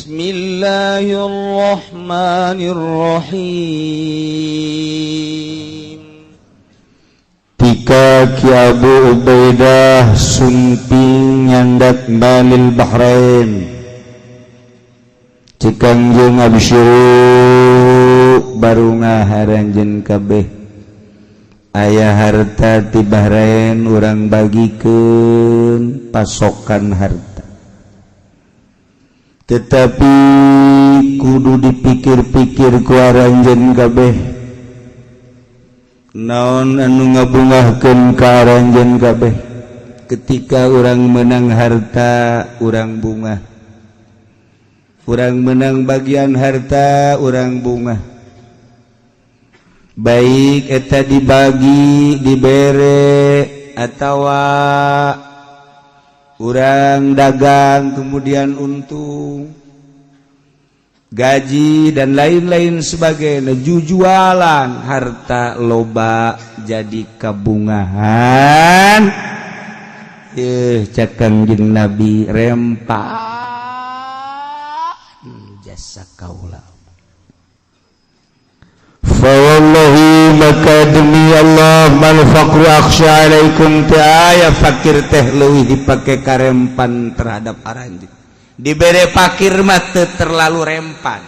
Bismillahirrahmanirrahim. Tika Ki Abu Ubaidah sumping nyandak Malil Bahrain. Cek Kangjeng, "Absyiru, barungah aranjeun kabeh, aya harta ti Bahrain, urang bagikeun pasokan harta, tetapi kudu dipikir-pikir ku aranjeun kabeh naon anu ngabungahkeun ka aranjeun kabeh. Ketika urang menang harta, urang bungah. Urang menang bagian harta, urang bungah, baik eta dibagi, dibere, atau urang dagang kemudian untung, gaji, dan lain-lain sebagainya, jujualan harta loba jadi kabungahan." Eh, cek Kangjeng Nabi, "Rempan jasa kaula." Fawallahi, maka demi Allah, mal faqru akhsya alaikum, teu aya fakir teh leuwih dipake karempan terhadap aranjeun. Dibere fakir mah teu terlalu rempan,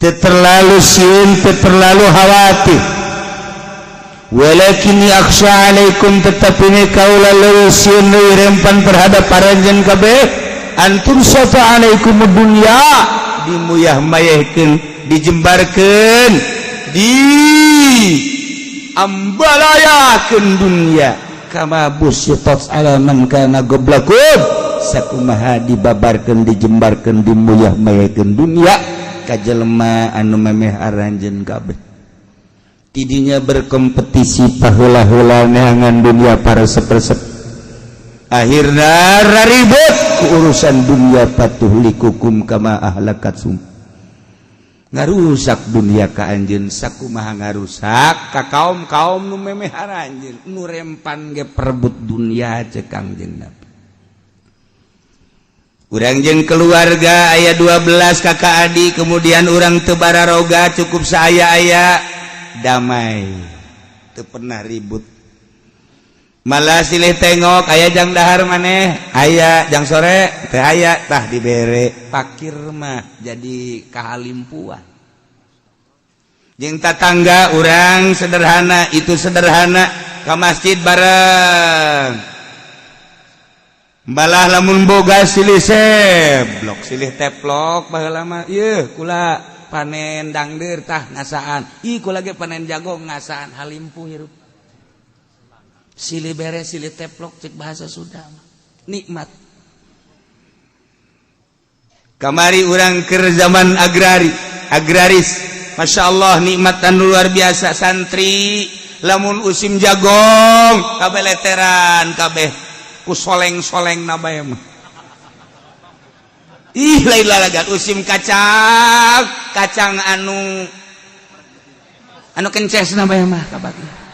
teu terlalu sieun, teu terlalu khawatir. Walakin akhsya alaikum, tetapi ini kaula leuwih sieun, leuwih rempan terhadap aranjeun kabeh, an tubsata alaikum dunya, dimuyah mayehkeun, dijembarkeun, di ambalayakeun dunya, kama busitat ala man kana qablakum, sakumaha dibabarkeun, dijembarkeun, dimuyah mayekeun dunya ka jelema anu memeh aranjeun kabeh. Tidinya berkompetisi paheula-heula neangan dunia para sepersep, akhirna ribut ku urusan dunia. Fatuhlikukum kama ahlakatsum, ngarusak dunia ka anjeun sakumaha ngarusak ka kaum-kaum nu memeh aranjeun, nu rempan ge perebut dunia. Cek Kangjeng Nabi, urang jeung keluarga aya 12 kakak adik, kemudian urang teu bararoga, cukup saya-aya, damai, teu pernah ribut, malah silih tengok, aya jang dahar maneh, aya jang sore teh, aya tah dibere. Pakir mah jadi kahalimpuan jeung tatangga. Urang sederhana, itu sederhana, ke masjid bareng, malah lamun boga silih seblok, silih teplok. Baheula mah ieu kula panen dangder, tah ngasaan. Ih, kula ge panen jago, ngasaan. Halimpu hirup, silih bere, silih teplok, cek bahasa Sunda nikmat. Kamari urang keur zaman agrari, agraris, Masya Allah, nikmat anu luar biasa. Santri lamun usim jagong kabeh leteran, kabeh ku soleng-soleng nabaya mah. Ih, lain lalagan. Usim kacang, kacang anu anu kences nabaya mah kabagi.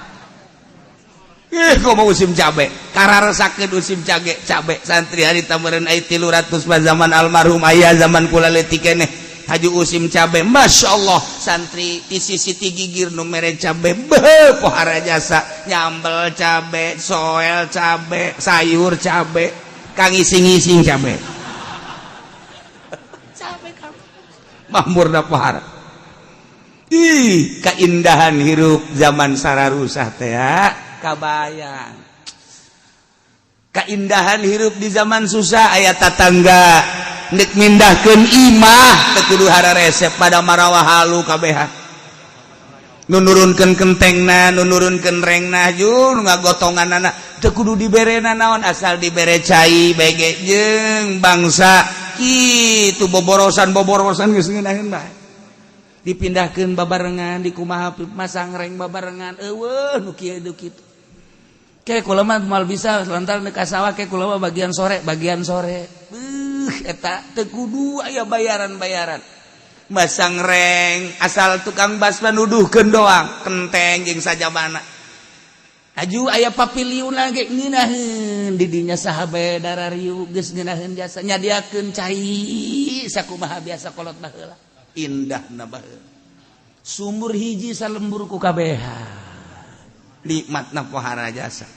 Ih, kok mau musim cabe kararesakeun, musim cabe, cabe santri hari tambaran ai 300 mah. Zaman almarhum ayah, zaman kula leutik keneh, haju usim cabe, Masya Allah, santri di sisi gigir nu mere cabe, beuh, pohara jasa, nyambel cabe, soel cabe, sayur cabe, kang ising-ising cabe, cabe mamurna pohara. Ih, keindahan hirup zaman sararusah teh ya, kabayang keindahan hirup di zaman susah. Aya tatangga nek mindahkeun imah teu kudu resep, pada marawa halu kabehan, nu nurunkeun kentengna, nu nurunkeun rengna, ju nu ngagotonganana, teu kudu diberena naon, asal dibere cai bege jeung bangsa kitu boborosan boborosan geus ngeunaheun bae. Dipindahkeun babarengan, di kumaha, masang reng babarengan, eueuh nu kieu nu kitu. Kayak kula mah moal bisa lantaran ka sawah, kayak kula mah bagian sore, bagian sore. Eta teu kudu aya bayaran-bayaran. Masang reng asal tukang basma nuduhkeun doang, kenteng jeung sajabana. Aju aya paviliun lagi ngeunaheun di dinya saha bae darariu geus ngeunaheun jasa nyadiakeun cai sakumaha biasa kolot baheula indahna baheula. Sumur hiji salembur ku kabehan nikmatna pohara jasa.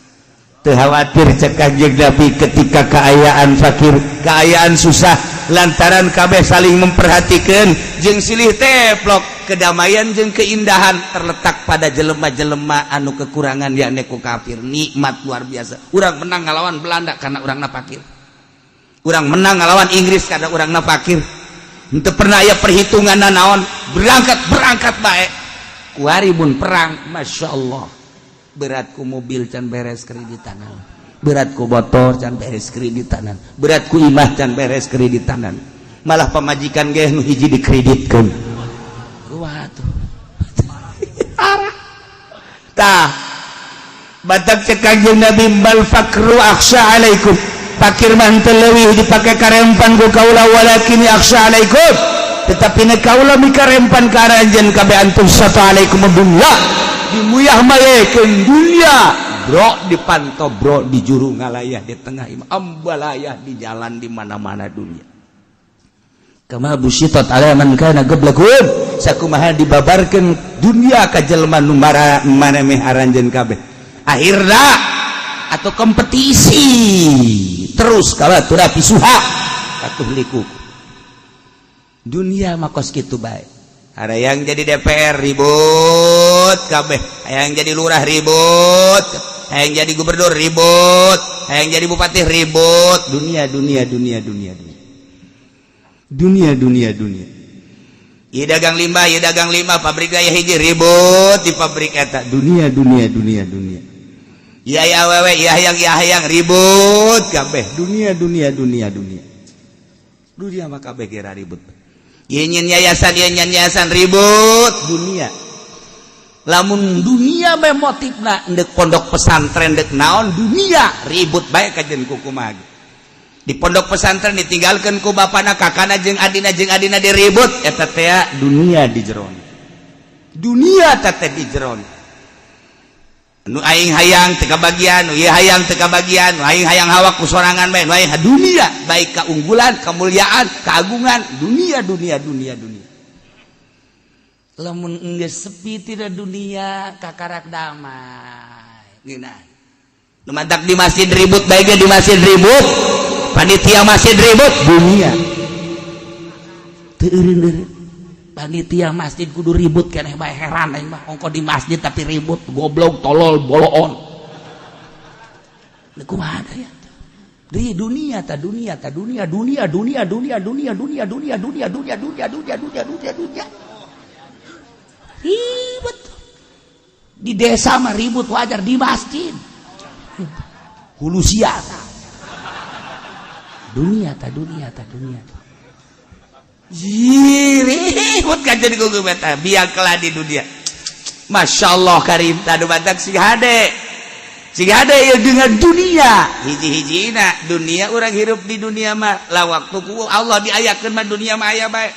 Teu khawatir cek Kanjeng Nabi ketika keayaan fakir, keayaan susah, lantaran kabeh saling memperhatikan jeung silih teplok. Kedamaian jeung keindahan terletak pada jelema-jelema anu kekurangan, yakni ku kafir. Nikmat luar biasa. Urang menang ngalawan Belanda karena urangna fakir, urang menang ngalawan Inggris karena urangna fakir. Henteu pernah aya perhitungan naon, berangkat berangkat bae. Kuari mun perang, Masya Allah, berat ku mobil can beres kreditanan, berat ku motor can beres kreditanan, berat ku imah can beres kreditanan, malah pamajikan ge nu hiji dikreditkeun. Kumaha tuh? Arah tah batak. Cek Kanjeng Nabi, "Mal faqru akhsha alaikum." Fakir mah henteu leuwih dipake karempan ku kaula. "Walakin akhsha alaikum," tetapi ne kaula mikarempan ka aranjeun kabeh, "an tubsata alaikum dunya," dimuyah mayekeun dunya, bro, di panto, bro, di juru ngalayah, di tengah imah, ambalayah, di jalan, di mana-mana dunia. "Kama busitat ala man kana qablakum," sakumaha dibabarkeun dunia ka jelema nu maremeh aranjeun kabeh. Akhirna atau kompetisi terus kala tunafisuha fatuhliku. Dunia mah kos kitu bae. Ada yang jadi DPR ribut kabeh, yang jadi lurah ribut, yang jadi gubernur ribut, yang jadi bupati ribut. Dunia, dunia, dunia, dunia, dunia, dunia, dunia, dunia. Ieu dagang limbah, ieu dagang limbah, pabrik gaya hiji ribut di pabrik eta. Dunia, dunia, dunia, dunia. Iya ya awewe, iya hayang, iya hayang, ribut kabeh. Dunia, dunia, dunia, dunia. Dunia mah kabeh kira ribut. Ieu nyen yayasan, ieu nyen yayasan, ribut dunia. Lamun dunia bae motifna, ndek pondok pesantren ndek naon, dunia ribut bae kajen kukumaha. Di pondok pesantren ditinggalkan ku bapana, kakana jeung adina diribut eta teh. Dunia di jeron, dunia teh di jeron. Nu aing hayang teu kabagian, nu ieu hayang teu kabagian, nu aing hayang hawak ku sorangan bae, nu aing dunia baik keunggulan, kemuliaan, keagungan, dunia, dunia, dunia, dunia. Lamun geus sepi tidak dunia, kakarak damai ngeunah. Nu mantak di masjid ribut bae ge, di masjid ribut, panitia masjid ribut, dunia teu eureun. Panitia masjid kudu ribut keneh bae, heran aing mah. Ongko di masjid tapi ribut, goblok, tolol, boloon. Kumaha ya di dunia ta? Dunia ta, dunia, dunia, dunia, dunia, dunia, dunia, dunia, dunia, dunia, dunia, dunia, dunia, dunia, dunia, ribut. Di desa mah ribut wajar, di masjid hulu sia. Dunia ta, dunia ta, dunia. Ribut kan jadi gugu beta biang kelah di dunia. Masya Allah karim. Tadu batak si hade, si hade ya dengan dunia hiji-hiji na dunia. Orang hirup di dunia mah lah waktu ku Allah diayakeun mah dunia mah aya bae.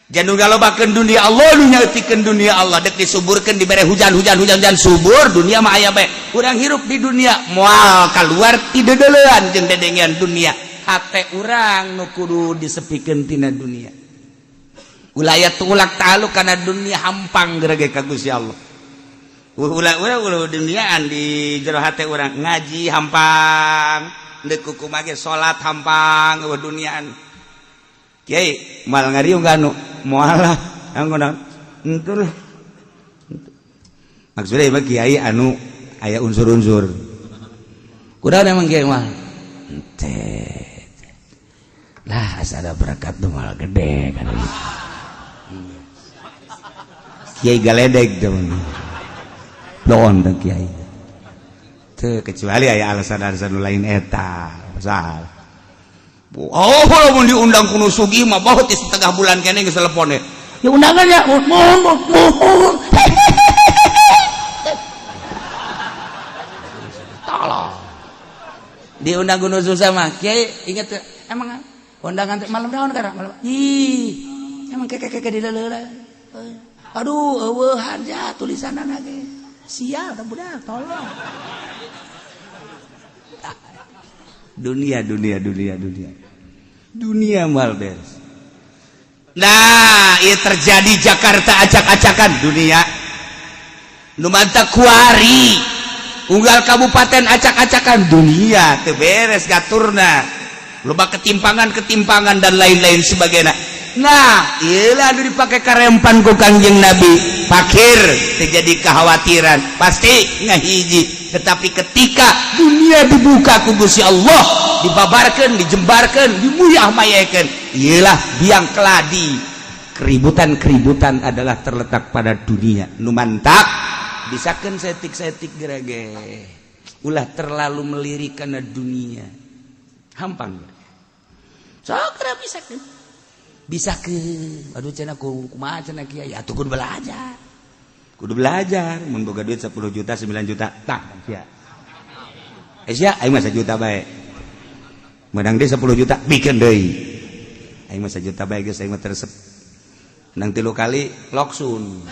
Jangan ngalobakeun dunia, Allah nu nyautikeun dunia. Allah dek disuburkeun, dibere hujan, hujan, hujan, hujan, subur. Dunia mah aya bae. Urang hirup di dunia moal keluar ti deudeulean jeung dedengean dunia. Hate urang nu kudu disepikeun tina dunia, ulah tulak taluk karena dunia, hampang gerege ka Gusti Allah. Ulah ulah ulah duniaan di jero hate urang. Ngaji hampang, deuk kukumaha ge salat hampang, eueuh duniaan. Kiai moal ngariung anu moal lah anggon henteu lah. Maksudnya mah kiai anu aya unsur-unsur kuda emang kiai mah henteu lah, asa ada berkat tuh malah gede kan gitu. Kiai galedek teman doon teh kiai teu, kecuali aya alasan-alasan lain eta salah. Oh, lamun diundang ku nu sugih mah baut di setengah bulan kene geus telepon ya, undangan ya, mohon mohon. Tolong diundang ku nu susah mah. Kiai inget emang undangan malam naon kana malam? Ih, emang keke keke di leuleula. Aduh, eueuh harja tulisanna ge. Sial budak, tolong. Dunia, dunia, dunia, dunia, dunia mal beres. Nah, ieu terjadi Jakarta acak-acakan dunia. Nu mantak kuari unggal kabupaten acak-acakan dunia, teu beres gaturna, loba ketimpangan-ketimpangan dan lain-lain sebagainya. Nah, iyalah anu dipakai karempan ku Kangjeng Nabi, fakir terjadi kekhawatiran pasti ngahiji. Tetapi ketika dunia dibuka ku Gusti Allah, dibabarkan, dijembarkan, dimuyah mayakan, iyalah biang keladi keributan-keributan adalah terletak pada dunia. Nu mantak bisakan setik-setik gerege ulah terlalu melirik karena dunia hampang. Sok bisa bisa ke, aduh, cenah ku kumaha cenah kiai atuh, kudu belajar, kudu belajar. Mun boga duit 10 juta, 9 juta, tah sia, eh sia, aing mah 1 juta bae. Menang deui 10 juta, bikin deui. Aing mah 1 juta bae geus, aing mah teresep. Menang tilu kali loksun.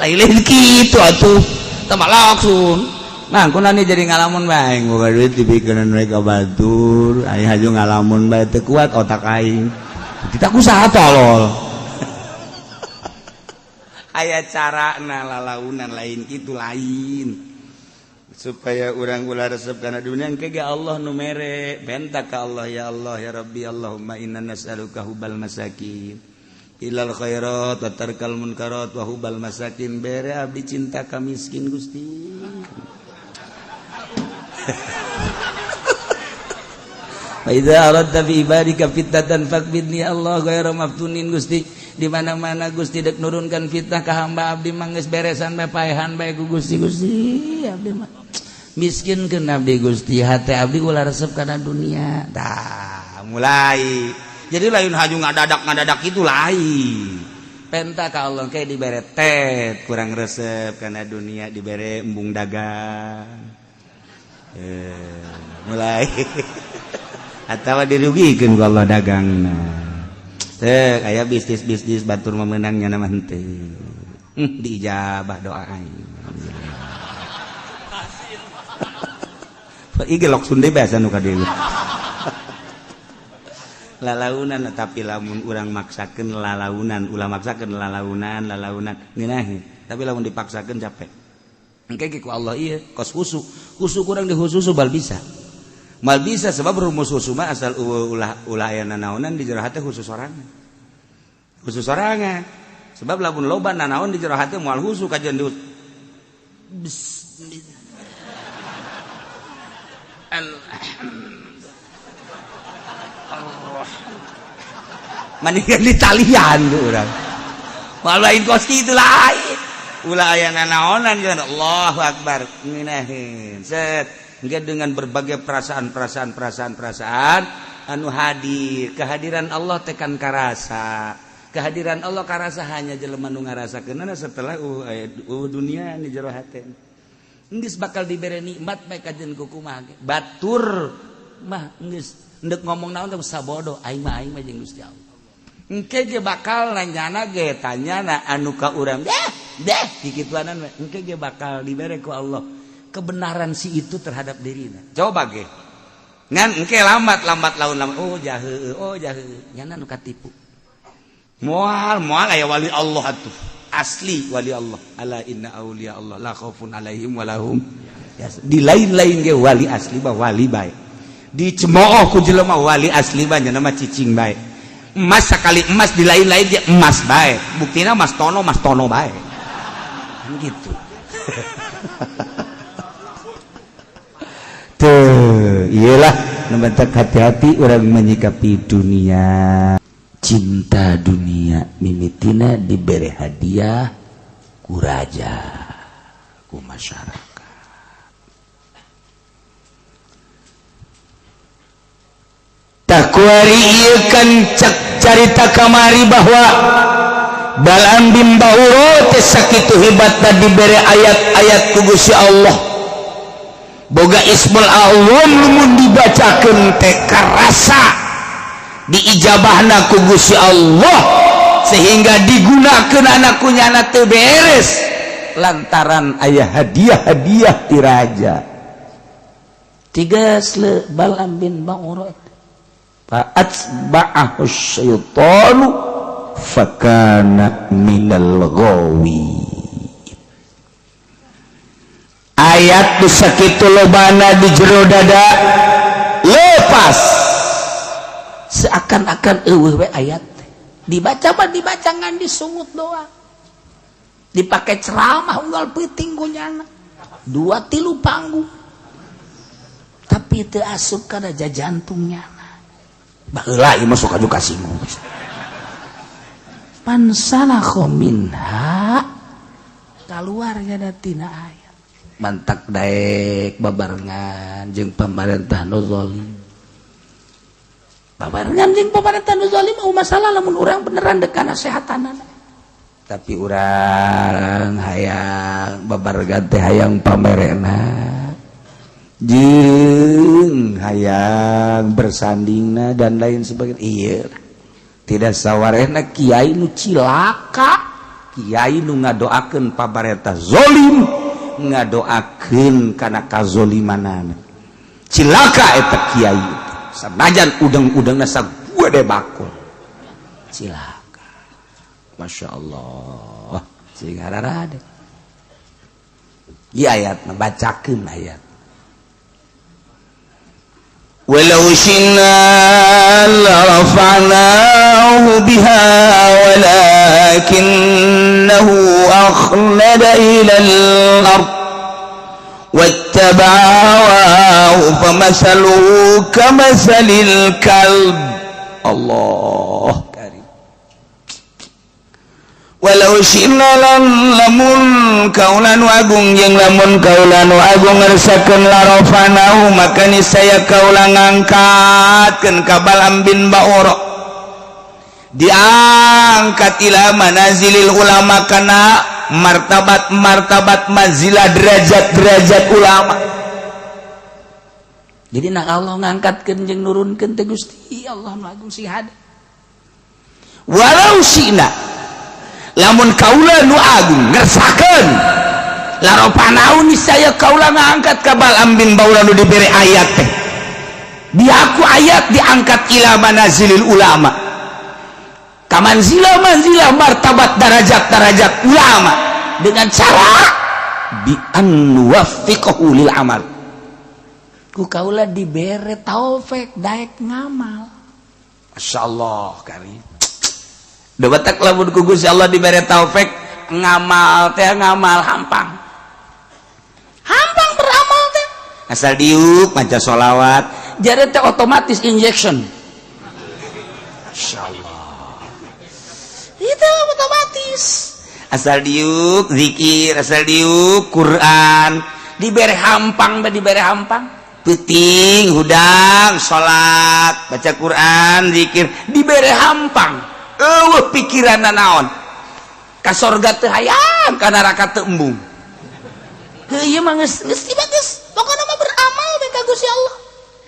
Lain kitu atuh, tambah loksun. Nah, aku nanti jadi ngalamun bae, boga duit dibikeun mereka batur, aing haju ngalamun bae teu kuat otak aing. Kita usaha tolol. Aya cara na lalaunan lain kitu lain. Supaya urang ulah resep kana dunia engke ge Allah nu mere. Benta ka Allah, ya Allah, ya Rabbi, Allahumma inna nas'aluka hubbal masakin ilal khairat wa tarkal munkarat wa hubbal masakin, bere abdi cinta ka miskin, Gusti. Fa idza aradta bi ibadika fitnatan faqbidni Allah ghairu maftunin. Gusti, di mana-mana Gusti dek nurunkan fitnah ka hamba abdi mah geus beresan bae, paehan bae ku Gusti. Gusti, abdi mah miskin keun abdi, Gusti, hate abdi ulah resep kana dunia. Tah, mulai jadi lain haju ngadadak ngadadak itu lain. Penta ka Allah kayak dibere tet kurang resep karena dunia, dibere embung dagang, mulai atau dirugikan ku Allah dagang. Nah, kayak bisnis bisnis batur memenangnya nama henteu diijabah doa aing. Ige lok sunde biasa nu ka dieu lalaunan. Tapi lamun urang maksakeun lalaunan, ulah maksakeun lalaunan, lalaunan ngeunaheun, tapi lamun dipaksakeun capek. Engke ge ku Allah ieu kos khusu khusu kurang dihususu bal bisa mal bisa, sebab rumus khusu mah asal ulah ulah aya nanaonan di jero hate, khusus sorangan, khusus sorangan. Sebab lamun loba nanaon di jero hate moal khusu kajian di. Bismillah. Allah mendingan di talian tuh urang moal lain kos kitu, lain ulah aya nanaonan jangan. Allahu akbar, ngeunaheun set. Enggak, dengan berbagai perasaan-perasaan perasaan-perasaan anu hadir, kehadiran Allah tekan karasa, kehadiran Allah karasa hanya jelema nu ngarasakeunana setelah dunia di jero hate. Geus bakal dibere nikmat bae kajen ku kumaha ge. Batur mah geus endek ngomong naon teh sabodo, aing mah jeung Gusti Allah. Engke ge bakal nanyana ge tanyana anu ka urang deh deh kikituanan, engke ge bakal dibere ku Allah kebenaran si itu terhadap dirina. Coba ge ngan engke lambat lambat laun lambat, oh jahe, oh jahe, nyana nu katipu. Moal moal aya wali Allah atuh, asli wali Allah. Ala inna auliya Allah la khaufun alaihim walahum. Di lain-lain ge wali asli bah wali bae, dicemooh ku jelema wali asli bah nya mah cicing bae. Emas sekali emas di lain-lain dia emas bae, buktina Mas Tono, Mas Tono bae kan gitu. Tuh, iyalah membentak hati-hati orang menyikapi dunia. Cinta dunia mimitina diberi hadiah ku raja, ku masyarakat. Takuari ieu kan cek carita kamari bahwa Balam bin Bauro teh sakitu hebatna dibere ayat-ayat ku Gusti Allah, boga ismul azam, lamun dibacakeun teh karasa diijabahna ku Gusti Allah. sehingga digunakan anak ku nyana teu beres lantaran aya hadiah-hadiah ti raja. Tiga le Balam bin Ba'ura, fa'atba'ahu syaitanu fakana minal ghawi. Ayat sakitu lobana di jero dada lepas, Seakan-akan euweuh we ayat teh. Dibaca mah dibaca, ngan disungut doang, dipakai ceramah unggal peuting ku nyana dua tilu panggung, tapi teu asup kana jantungnya. Baheula ieu mah sok aju kasinggung. Fansalakha minha, keluar tina ayat. Mantak daek babarengan jeung pamarentah nu zalim, babarengan jeung pamarentah nu zalim. Mau masalah lamun urang beneran dek kana sehatanana. Tapi urang hayang babarengan teh hayang pamerena jeung hayang bersandingna dan lain sebagainya. Iya, tidak sawarehna kiai nu cilaka, kiai nu ngadoakeun pamarentah zolim, ngadoakeun kana kazolimanana. Cilaka eta kiai, sanajan udang-udangna sagede bakul. Cilaka. Masya Allah, sing hararade. Ieu ayat bacakeun ayat. ولو شئنا لرفعناه بها ولكنه أخلد إلى الأرض واتبع هواه فمثله كمثل الكلب. الله كريم. Walau syi'na, lamun kaula nu agung jeung lamun kaula nu agung ngersakeun, larafa'nahu, maka niscaya kaula ngangkatkeun ka Balam bin Baura, diangkat ila manazilil ulama, kana martabat martabat, manzilah, derajat derajat ulama. Jadi nak Allah ngangkatkeun jeung nurunkeun teh Gusti Allah nu agung sing hade. Walau syi'na, lamun kaula nu agung ngersakeun, larafa'nahu, niscaya kaula ngangkat ka Balam bin Baura nu dibere ayat teh, diaku ayat diangkat ila manazilil ulama, ka manzilah manzilah, martabat, darajat darajat ulama, dengan cara bi an nuwaffiqahu lil amal. Ku kaula dibere taufik daek ngamal. Masya Allah karim. Batak lamun ku Gusti Allah dibere taufik ngamal teh, ngamal hampang. Hampang beramal teh. Asal diuk maca sholawat. Jadi teh otomatis injection. Masya Allah. Itu otomatis. Asal diuk zikir, asal diuk Quran, dibere hampang, dibere hampang. Peuting hudang salat, baca Quran, zikir, dibere hampang. Euweuh pikiran naon, ka sorga teu hayang, ka neraka teu embung. Heuh, ieu mah geus geus geus pokona mah beramal we ka Gusti Allah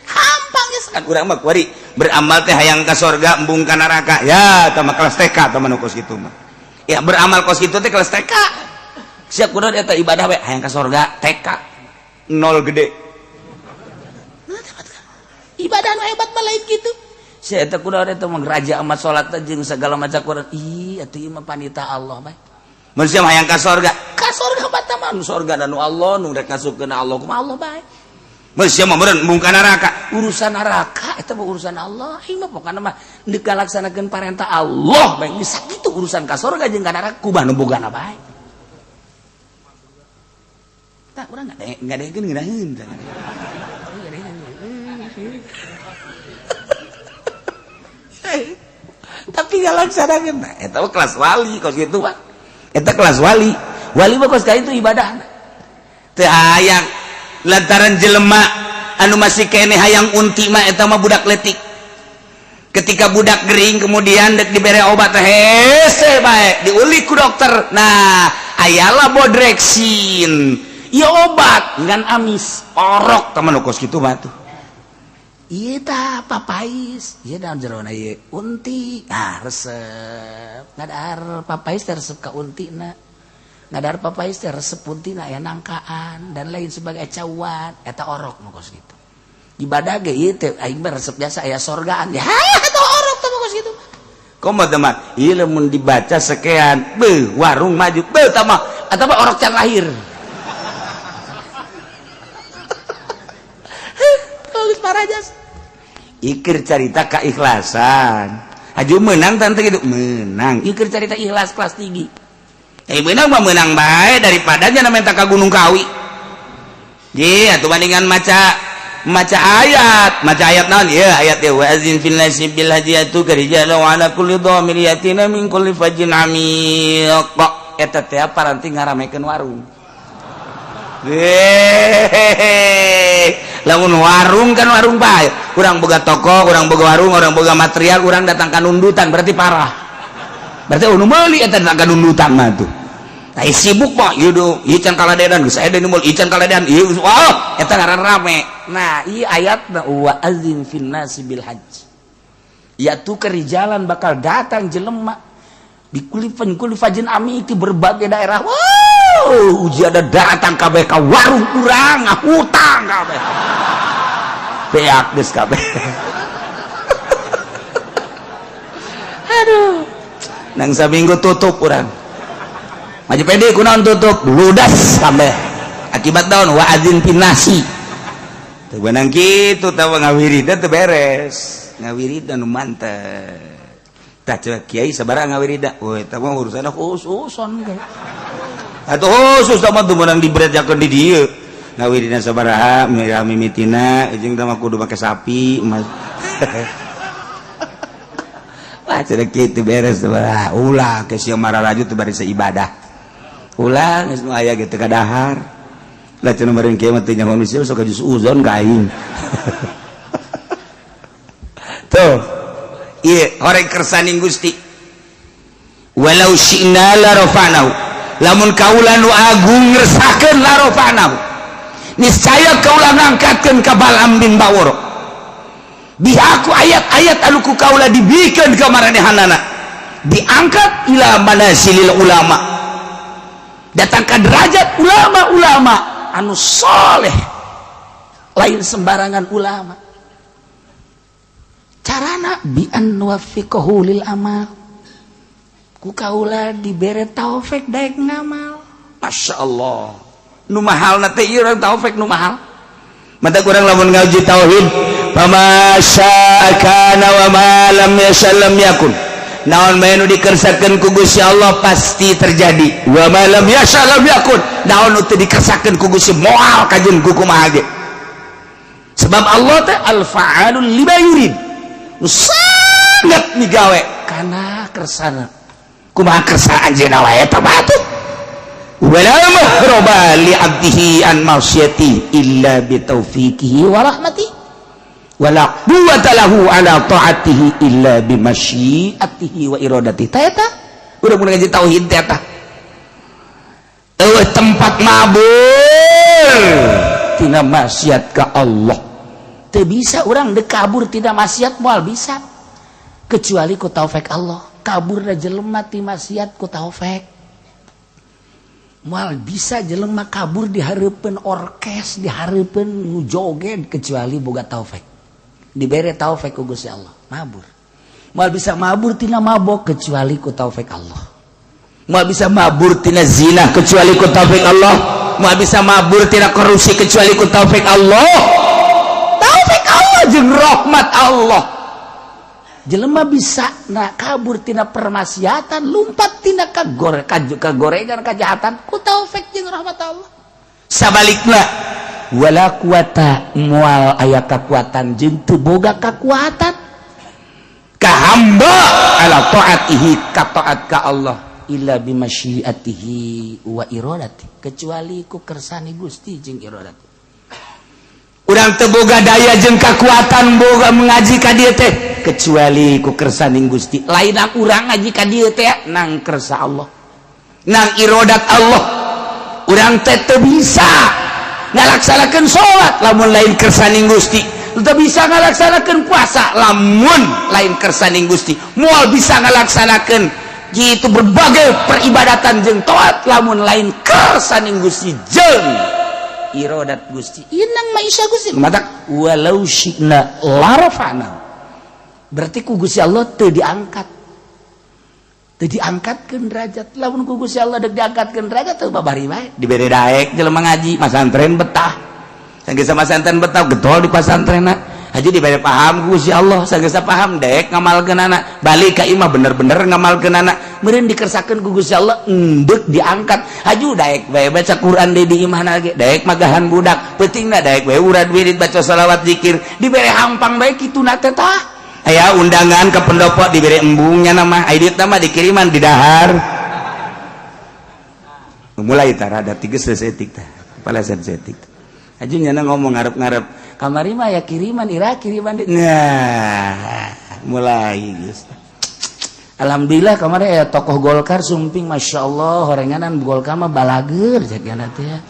hampang geus. Kan urang mah kuari beramal teh hayang ka sorga, embung ka neraka. Ya, tah mah kelas TK tah mah kos kitu mah. Ya, beramal kos kitu teh kelas TK. Siap kudu eta ibadah we hayang ka sorga TK nol gede. Ibadah nu hebat mah lain gitu. Si eta kudu eta mah raja amat salat jeung segala macam Quran. Ih, atuh ieu mah panita Allah bae. Mun sia hayang ka sorga, ka sorga bata mah nu sorga dan nu Allah, nu rek ngasupkeun Allah kumaha Allah bae. Mun sia mah meureun embung ka neraka. Urusan neraka eta mah urusan Allah. Ieu mah pokona mah deuk ngalaksanakeun parentah Allah bae, geus sakitu. Urusan ka sorga jeung ka neraka kumaha nu bogana bae. Tah, urang ngadengekeun ngeunaheun. Tapi ngalaksanakeun, nah, eta mah kelas wali kos kitu mah. Eta kelas wali. Wali mah kos itu ibadah. Teu hayang lantaran jelema anu masih keneh hayang unti mah eta mah budak letik. Ketika budak gering kemudian dek dibere obat, hese bae, diulik ku dokter. Nah, ayalah bodreksin. Ya, obat ngan amis orok teman kos kitu mah tuh. Ieu tah papais, ieu naon jerona ieu? Unti. Ah, resep. Ngadahar papais teh resep ka untina. Ngadahar papais teh resep untina, aya nangkaan dan lain sebagai cawan, eta orok nu kos kitu. Ibadah ge ieu teh aing mah resep jasa aya sorgaan. Ya, eta orok teh kos kitu. Komo teman, ieu lamun dibaca sekian, beuh warung maju, beuh tah mah Atau mah orok can lahir. Bagus parajas. Ikir carita keikhlasan. Aju menang tante gitu, menang. Ikir carita ikhlas kelas tinggi. Eh menang mah menang bae daripada nya minta ka Gunung Kawi. Ji, atuh bandingan maca maca ayat naon ieu ayat ieu wa azin fil nasi bil hajiyatu karijalu ala kulli dhamir yatina min kulli fajjin amiq. Eta teh paranti ngaramekeun warung. Hehehe. Lamun warung kan warung bae. Urang boga toko, urang boga warung, urang boga material, urang datang ka nundutan berarti parah. Berarti anu meuli eta datang ka nundutan mah tuh. Nah, sibuk mah ieu do, ieu can kaladedan, geus aya nu meuli, ieu can kaladedan, ieu wah, eta ngaran rame. Nah, ieu ayatna wa azin fin nasi bil hajj. Ya tuh kerijalan bakal datang jelema di kulifan kulifajin ami di berbagai daerah. Wow, uji ada datang kabeh ka warung urang ngahutang kabeh. Beak geus kabeh. Aduh. Nang saminggu tutup urang. Maju pede kunaon tutup, ludas kabeh. Akibat daun wa azin fin nasi. Teu beunang kitu tah ngawiridan teu beres. Ngawiridan nu mantep. Tah coba kiai sabaraha ngawirida? Oh eta mah urusanna khususon. Atuh khusus tah mah teu meunang dibrejakeun di dieu. Ngawirina sabaraha mimitina jeung tah mah kudu make sapi mas. Wah cenah kitu beres sabaraha. Ulah ke sia mararaju teu bari ibadah. Ulah geus nu aya ge teu kadahar. Lah cenah meureun kieu mah teu nyaho nu sok jus uzon ka aing. Tuh. Ieu horeng kersaning Gusti. Walau syi'na la rafa'nahu. Lamun kaula nu agung ngersakeun la rafa'nahu. Niscaya kaula ngangkatkeun ka Bal'am bin Bawor. Bihaku ayat-ayat anu ku kaula dibikeun ka maranehanana. Diangkat ila manasilil ulama. Datang ka derajat ulama-ulama anu soleh. Lain sembarangan ulama. Carana bi an nuwaffiqahu lil amal. Ku kaula dibere taufik daek ngamal. Masya Allah. Nu mahalna teh ieu urang taufik nu mahal. Mata kurang lamun ngaji tauhid, fama syaa kana wa ma lam yasha lam yakun. Naon bae nu dikersakeun ku Gusti Allah pasti terjadi. Wa ma lam yasha lam yakun. Naon nu teu dikersakeun ku Gusti moal kajeun ku kumaha ge. Sebab Allah teh al-fa'alul lima yurid. Nu sangat migawe kana kersana. Kumaha kersa anjeunna wae eta mah atuh. Wala mahraba li 'abdihi an masyati illa bi taufiqihi wa rahmati. Wala quwwata lahu ala ta'atihi illa bi masyiatihi wa iradati. Ta eta urang mun ngaji tauhid teh eta. Eueuh tempat mabur tina maksiat ka Allah. Teu bisa urang deuk kabur tina maksiat moal bisa kecuali ku taufik Allah. Kaburna jelema ti maksiat ku taufik. Moal bisa jelema kabur di hareupeun orkes, di hareupeun nu joget kecuali boga taufik. Dibere taufik ku Gusti Allah, mabur. Moal bisa mabur tina mabok kecuali ku taufik Allah. Moal bisa mabur tina zina kecuali ku taufik Allah. Moal bisa mabur tina korupsi kecuali ku taufik Allah. Taufik Allah jeung rahmat Allah. Jelema bisa na kabur tina permaksiatan, lumpat tina kagorengan kejahatan ku taufik jeung rahmat Allah. Sabalikna wala quwata moal aya kakuatan jeung teu boga kakuatan ka hamba ala taatihi ka taat ka Allah illa bimasyiatihi wa iradati kecuali ku kersane Gusti jeung iradati. Urang teu boga daya jeung kakuatan boga mengaji ka dieu teh kecuali ku kersaning Gusti. Lain urang ngaji ka dieu teh nang kersa Allah, nang irodat Allah. Urang teh teu bisa ngalaksanakeun salat lamun lain kersaning Gusti, Teu bisa ngalaksanakeun puasa lamun lain kersaning Gusti. Moal bisa ngalaksanakeun gitu berbagai peribadatan jeung taat lamun lain kersaning Gusti jeung irodat Gusti. Inang maisha Gusti. Matak walau syi'na larafa'na. Berarti ku Gusti Allah teu diangkat. Teu diangkatkeun derajat. Lamun ku Gusti Allah deuk diangkatkeun derajat teu babari bae. Dibere daek jelema ngaji, masantren betah. Sanggeus masantren betah getol di pasantrenna. Haji dibere paham ku Gusti Allah, sanggeus paham daek ngamalkeunana. Balik ka imah bener-bener ngamalkeunana. Meureun dikersakeun ku Gusti Allah endek diangkat. Haju daek bae baca Quran deui di imahna ge, daek magahan budak, peutingna daek bae urad wirid baca salawat zikir, dibere hampang bae kituna teh tah. Aya undangan ke pendopo dibere embungnya nama, aya duit nama dikiriman di dahar. Mulai tah rada tiga sesetik tah, kepala setik. Haji nyana ngomong ngarep-ngarep, kamari mah ya kiriman ira kiriman di. Nah, mulai geus. Alhamdulillah kemarin ya tokoh Golkar sumping, Masya Allah, horenganan Golkar mah balager cek teh ya.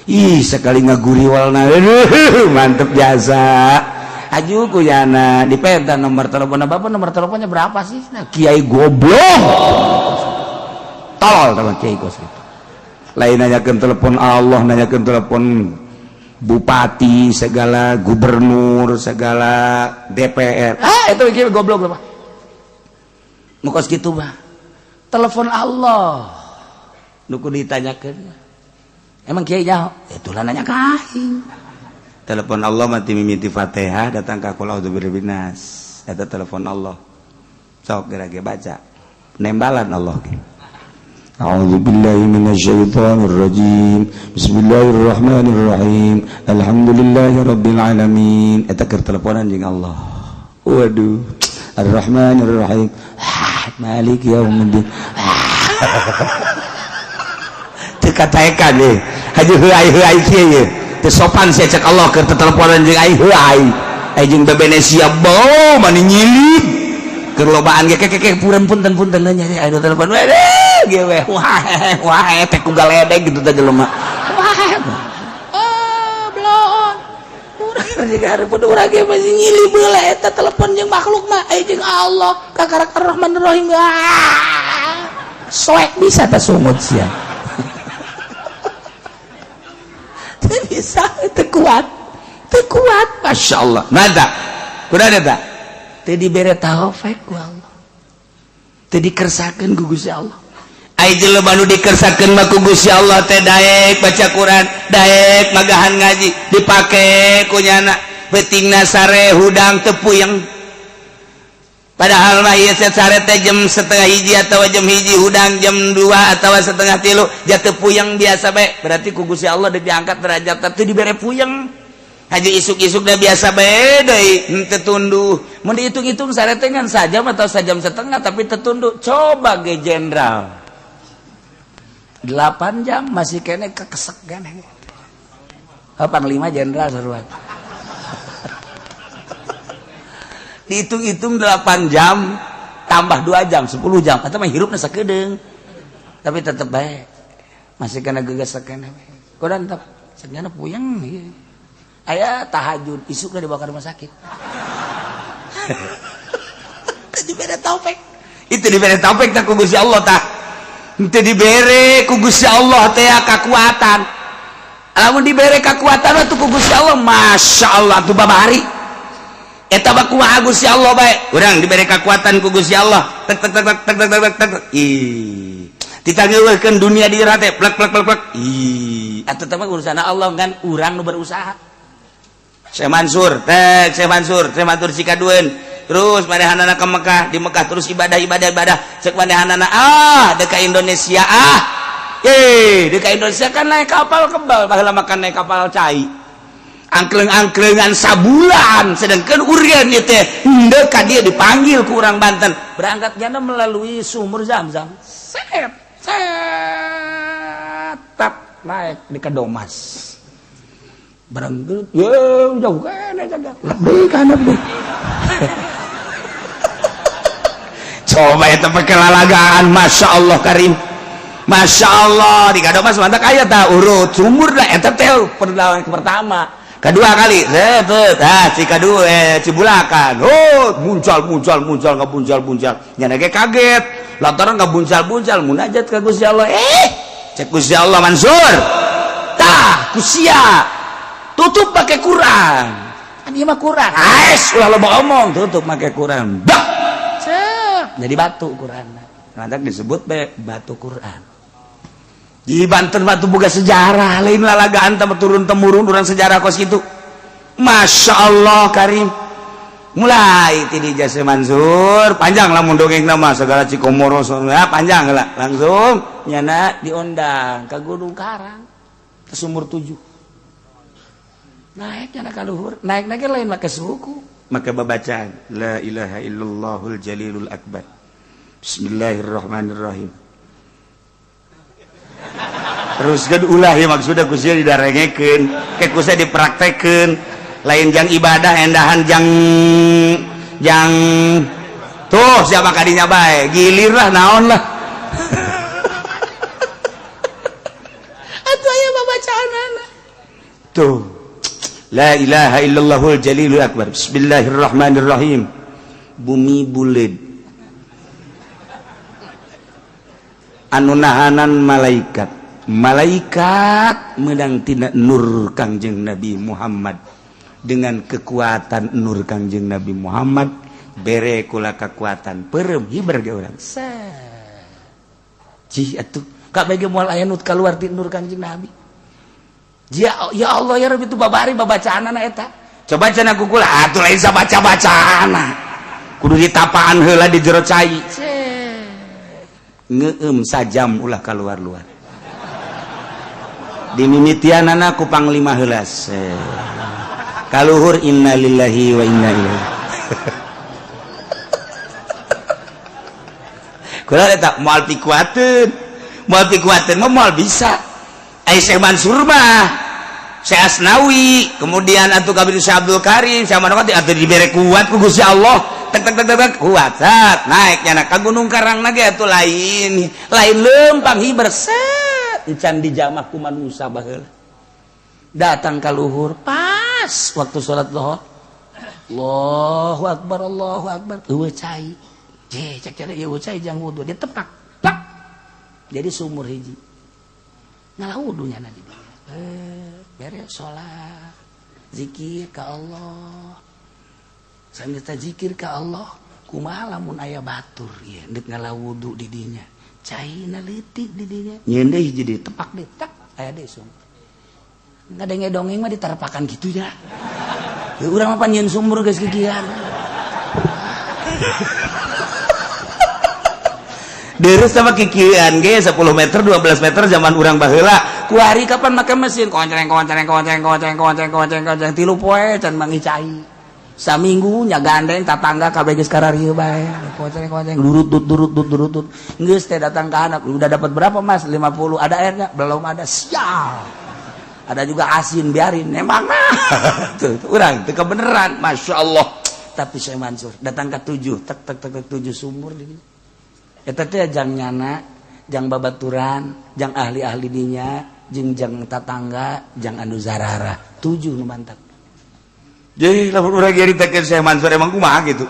Ih, sekali ngaguriwalna, aduh, mantep jasa. Aju ku yana dipenta nomor telepon bapak, nomor teleponnya berapa sih? Nah, kiai goblok. Tolol teman kiai kos gitu. Lain nanyakeun telepon Allah, nanyakeun telepon bupati, segala gubernur, segala DPR. Ah, itu kiai goblok apa? Nu kos kitu mah. Telepon Allah. Nu kudu ditanyakeun. Emang kiai nyaho? Itulah nanya ka aing. Telepon Allah mati mimiti Fatihah datang ka qul a'udzu birabbin nas. Eta telepon Allah. Sok geura ge baca. Nembalan Allah ge. A'udzu billahi minasyaitonir rajim. Bismillahirrahmanirrahim. Alhamdulillahi rabbil alamin. Eta keur teleponan jeung Allah. Waduh. Ar-Rahmanir Rahim. Malik yaumiddin. Teu kataekan deh. Haji heuay heuay kieu ye. Teu sopan sia cek Allah keur teteleponan jeung aing heuay. Aing jeung bebene sia bau mani nyilid. Keur lobaan ge keke punten punten punten nya aing telepon. Weh ge we. Wah wah teh ku galedeg gitu teh jelema. Wah. Ah, belon. Urang jeung hareupeun urang ge masih nyilih beula eta telepon jeung makhluk mah aing jeung Allah kakarak Ar-Rahman Rahim. Ah. Soek bisa teh sungut sia. Teu bisa, teu kuat. Teu kuat, Masya Allah. Nada, kuda ada teu dibere taufik ku Allah. Teu dikersakeun ku Gusti Allah. Ai jelema nu dikersakeun mah ku Gusti Allah teh daek baca Quran, daek magahan ngaji, dipake ku nyana peutingna sare hudang teu puyeng. Padahal mah ieu sare teh jam 12.30 atau jam 1, hudang jam 2 atau 2.30 jatuh puyeng biasa bae. Berarti ku Gusti Allah diangkat derajat teu dibere puyeng. Haji isuk-isuk dah biasa bae deui, henteu tunduh. Mun dihitung-hitung sare teh ngan sajam atau sajam setengah tapi teu tunduh. Coba ge jenderal. 8 jam masih kene kekesek kene. Oh, panglima jenderal seruan. Dihitung-hitung 8 jam tambah 2 jam 10 jam atau mah hirupna sakedeung. Tapi tetep bae masih kena gegesek kene. Kodan tetep senyana puyeng ieu. Aya tahajud isukna dibawa ke rumah sakit. Teu dibere taufik. Itu dibere taufik tah ku Gusti Allah tah. Henteu dibere ku Gusti Allah teh kakuatan. Lamun dibere kakuatan atuh ku Gusti Allah, Masya Allah tuh babari. Eta mah kumaha Gusti Allah bae. Urang dibere kakuatan ku Gusti Allah. Tek tek tek tek tek tek tek tek. Ih. Ditangeukeun dunia di teh plek plek plek plek. Ih, atuh teh mah urusan Allah kan urang nu berusaha. Syekh Mansur, tek Syekh Mansur, Syekh Mansur sikadueun. Terus manehanana ke Mekah, di Mekah terus ibadah ibadah ibadah. Cek manehanana ah deka Indonesia ah. Eh, deka Indonesia kan naik kapal kebal, baheula makan naik kapal cai. Angkleng-angklengan sabulan, sedangkan urgen ieu teh henteu ka dia dipanggil ku urang Banten. Berangkatnya melalui sumur Zam-Zam. Set, set, tap naik di Kadomas. Barang ye jauh kan jaga. Lebih kan lebih. Coba itu pakai lalagaan, Masya Allah Karim. Masya Allah di Kadomas mantap aya tah urut sumur dah eta teh perlawan pertama. Kedua kali set, ah Cikadu, Cibulakan. Oh, muncal muncal muncal ngabuncal buncal. Nyana ge kaget lantaran ngabuncal buncal munajat ka Gusti Allah. Cek Gusti Allah, "Mansur, tah kusia tutup pakai Quran." Kan ieu mah Quran. Ais, ulah loba omong, tutup pakai Quran. Dak. Cep, jadi batu Quran. Lantak disebut be batu Quran. Di Banten batu boga sejarah, lain lalagaan turun temurun orang sejarah kos gitu. Masya Allah Karim. Mulai ti jasa Mansur panjang lah mun dongeng nama segala Cikomoro ya, panjang lah. Langsung nyana diundang ke Gunung Karang, ke sumur tujuh. Naik nyana ka luhur, naik naik lain make suku, maka babacaan la ilaha illallahul jalilul akbar, bismillahirrahmanirrahim. Terus kan ulah ya, maksudnya ku sia didarengekeun ke ku sia dipraktekeun, lain jang ibadah endahan jang jang tuh siapa kadinya bae gilir lah, naon lah. Atuh aya babacaanana tuh, la ilaha illallahul jalilul akbar, bismillahirrahmanirrahim, bumi buleud anu nahanan malaikat, malaikat menang tina nur Kangjeng Nabi Muhammad. Dengan kekuatan nur Kangjeng Nabi Muhammad, bere kula kekuatan perem hiber ge urang. Cih atuh kabeh ge moal aya nu kaluar ti nur Kangjeng Nabi. Ya, ya Allah ya Rabbi, itu babari babacaanana eta. Coba cenah ku kula atuh, lain sabaca-bacaana, kudu ditapaan heula di jero cai, ngeem sajam ulah keluar-luar, dimimitianana ku panglima heula kaluhur, innalillahi wa inna ilaihi. Kula eta moal pikuateun, moal pikuateun mah moal bisa. Ai Syekh Mansur mah, Syekh Asnawi, kemudian atuh kabir Syekh Abdul Karim, Syekh Manokati atuh dibere kuat ku Gusti Allah. Tek tek tek tek, kuat sat naik nyana ka Gunung Karang ge atuh lain lain lempang hiber set encan dijamah ku manusa baheula. Datang ka luhur pas waktu salat zuhur. Allahu akbar, Allahu akbar, eueuh cai. Je cek cek eueuh cai jang wudu, dia tepak plak. Jadi sumur hiji. Ngalah wudu nyana di dieu. Beres salat, zikir ka Allah. Sambil zikir ka Allah, kumaha lamun aya batur ieu deuk ngalah wudu di dinya. Caina leutik di dinya. Nyeun deui hiji deui, tepak deui, tak aya deui sumur. Ngadenge dongeng mah diterpakan gitu ya. Ya urang mah pan nyeun sumur geus kikian. Deres sama kikian ge 10 meter 12 meter zaman urang baheula. Kuari kapan make mesin koncreng koncreng koncreng koncreng koncreng koncreng koncreng tilu poe can manggih cai. Saminggu nya gandeng tatangga kabeh geus kararieu bae. Koncreng koncreng durut dut durut dut durut dut. Geus teh datang ke anak, udah dapat berapa Mas? 50. Ada airnya? Belum ada. Sial. Ada juga asin, biarin emang mah. Tuh, urang teu kebeneran, Masya Allah. Tapi saya Mansur datang ke tujuh, tek tek tek tek tujuh sumur di dinya. Eta teh jang nyana, jang babaturan, jang ahli-ahli dinya, jeung jang tatangga, jang anu zarara. Tujuh nu mantap. Jadi lamun urang nyaritakeun Syekh Mansur emang kumaha gitu.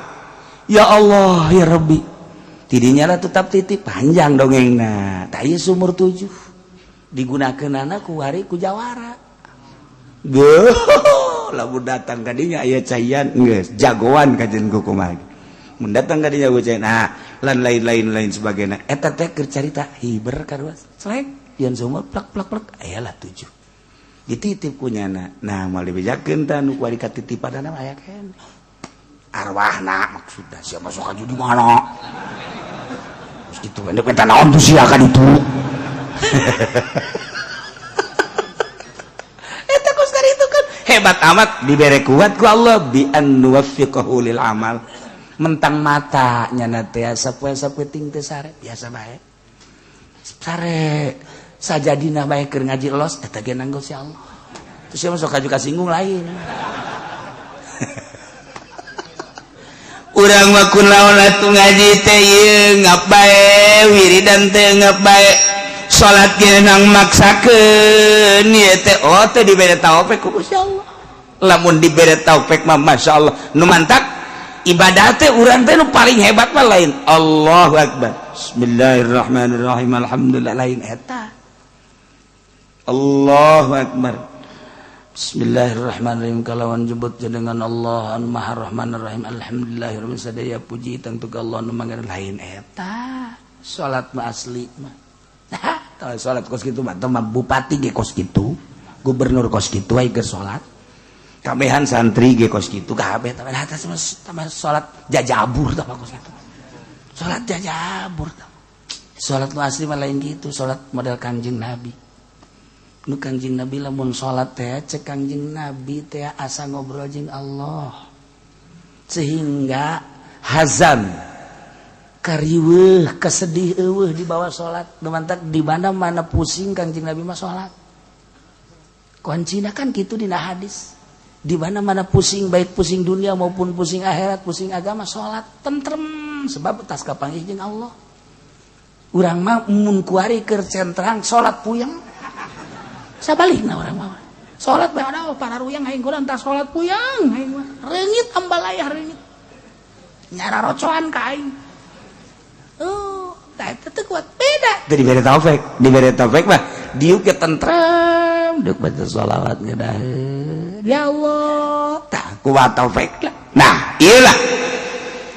Ya Allah ya Rabbi. Tidinya lah tetap titip panjang dongengna. Tah ieu sumur tujuh digunakeun ku hari ku jawara. Geuh, lamun datang ka dinya aya caian geus jagoan kajen ku kumaha. Mun datang ka dinya ku cai, nah lan lain-lain lain sebagainya. Eta teh keur carita hiber karuas. Selek yeun sumur plak plak plak aya lah tujuh. Dititip ku nyana. Nah, moal dibejakeun tah nu kuari katitipanana aya keneh. Arwahna maksudna sia masuk aju di mana? Terus gitu endek minta naon tuh sia ka ditu. Eta kos itu kan hebat amat dibere kuat ku Allah bi an nuwaffiqahu lil amal. Mentang mata nyana teh sapoe-sapoe ting teh sare biasa bae. Sare sajadina bae keur ngaji los eta ge nanggo si Allah. Terus sia masuk kaju kasinggung lain. Urang mah kunaon atuh ngaji teh ieu ngap bae, wiridan teh ngap bae, salat ge nang maksakeun ieu teh, oh teh dibere taufik ku Gusti Allah. Lamun dibere taufik mah, Masya Allah. Nu mantak ibadah teh urang teh nu paling hebat mah lain Allahu Akbar, Bismillahirrahmanirrahim, alhamdulillah, lain eta. Allahu Akbar, Bismillahirrahmanirrahim, kalawan jebut jenengan Allah anu Maha Rahman Rahim, alhamdulillahirabbil sadaya puji tangtu ka Allah nu mangan, lain eta. Salat mah asli mah. Nah, salat kos kitu mah mah bupati ge kos kitu, gubernur kos kitu, ai ge salat. Kabehan santri ge kos kitu kabeh. Tapi atas mah salat jajabur tah kos kitu. Salat jajabur tah. Salat nu asli mah lain gitu, salat model Kanjeng Nabi. Nu Kangjeng Nabi lamun salat teh, cek Kangjeng Nabi teh, asa ngobrol jeung Allah, sehingga hazan, kariweuh, kesedih eueuh di bawah salat. Nu mantak di mana-mana pusing, Kangjeng Nabi mah salat. Kuncina kan gitu dina hadis, di mana-mana pusing, baik pusing dunia maupun pusing akhirat, pusing agama, salat tentrem, sebab tas kapanggih jeung Allah. Urang mah mun kuari keur centrang, salat puyeng. Sabalikna, urang mah salat bae ada para ruyang aing kurang tas salat puyeng aing mah, reungit ambalayah, reungit nyara rocoan ka aing. Oh, tah eta teu kuat, beda. Teu dibere taufik. Dibere taufik mah diuk ge tentrem, diuk baca sholawat ngeunaheun, ya Allah, tah kuat taufik lah. Nah, iyalah,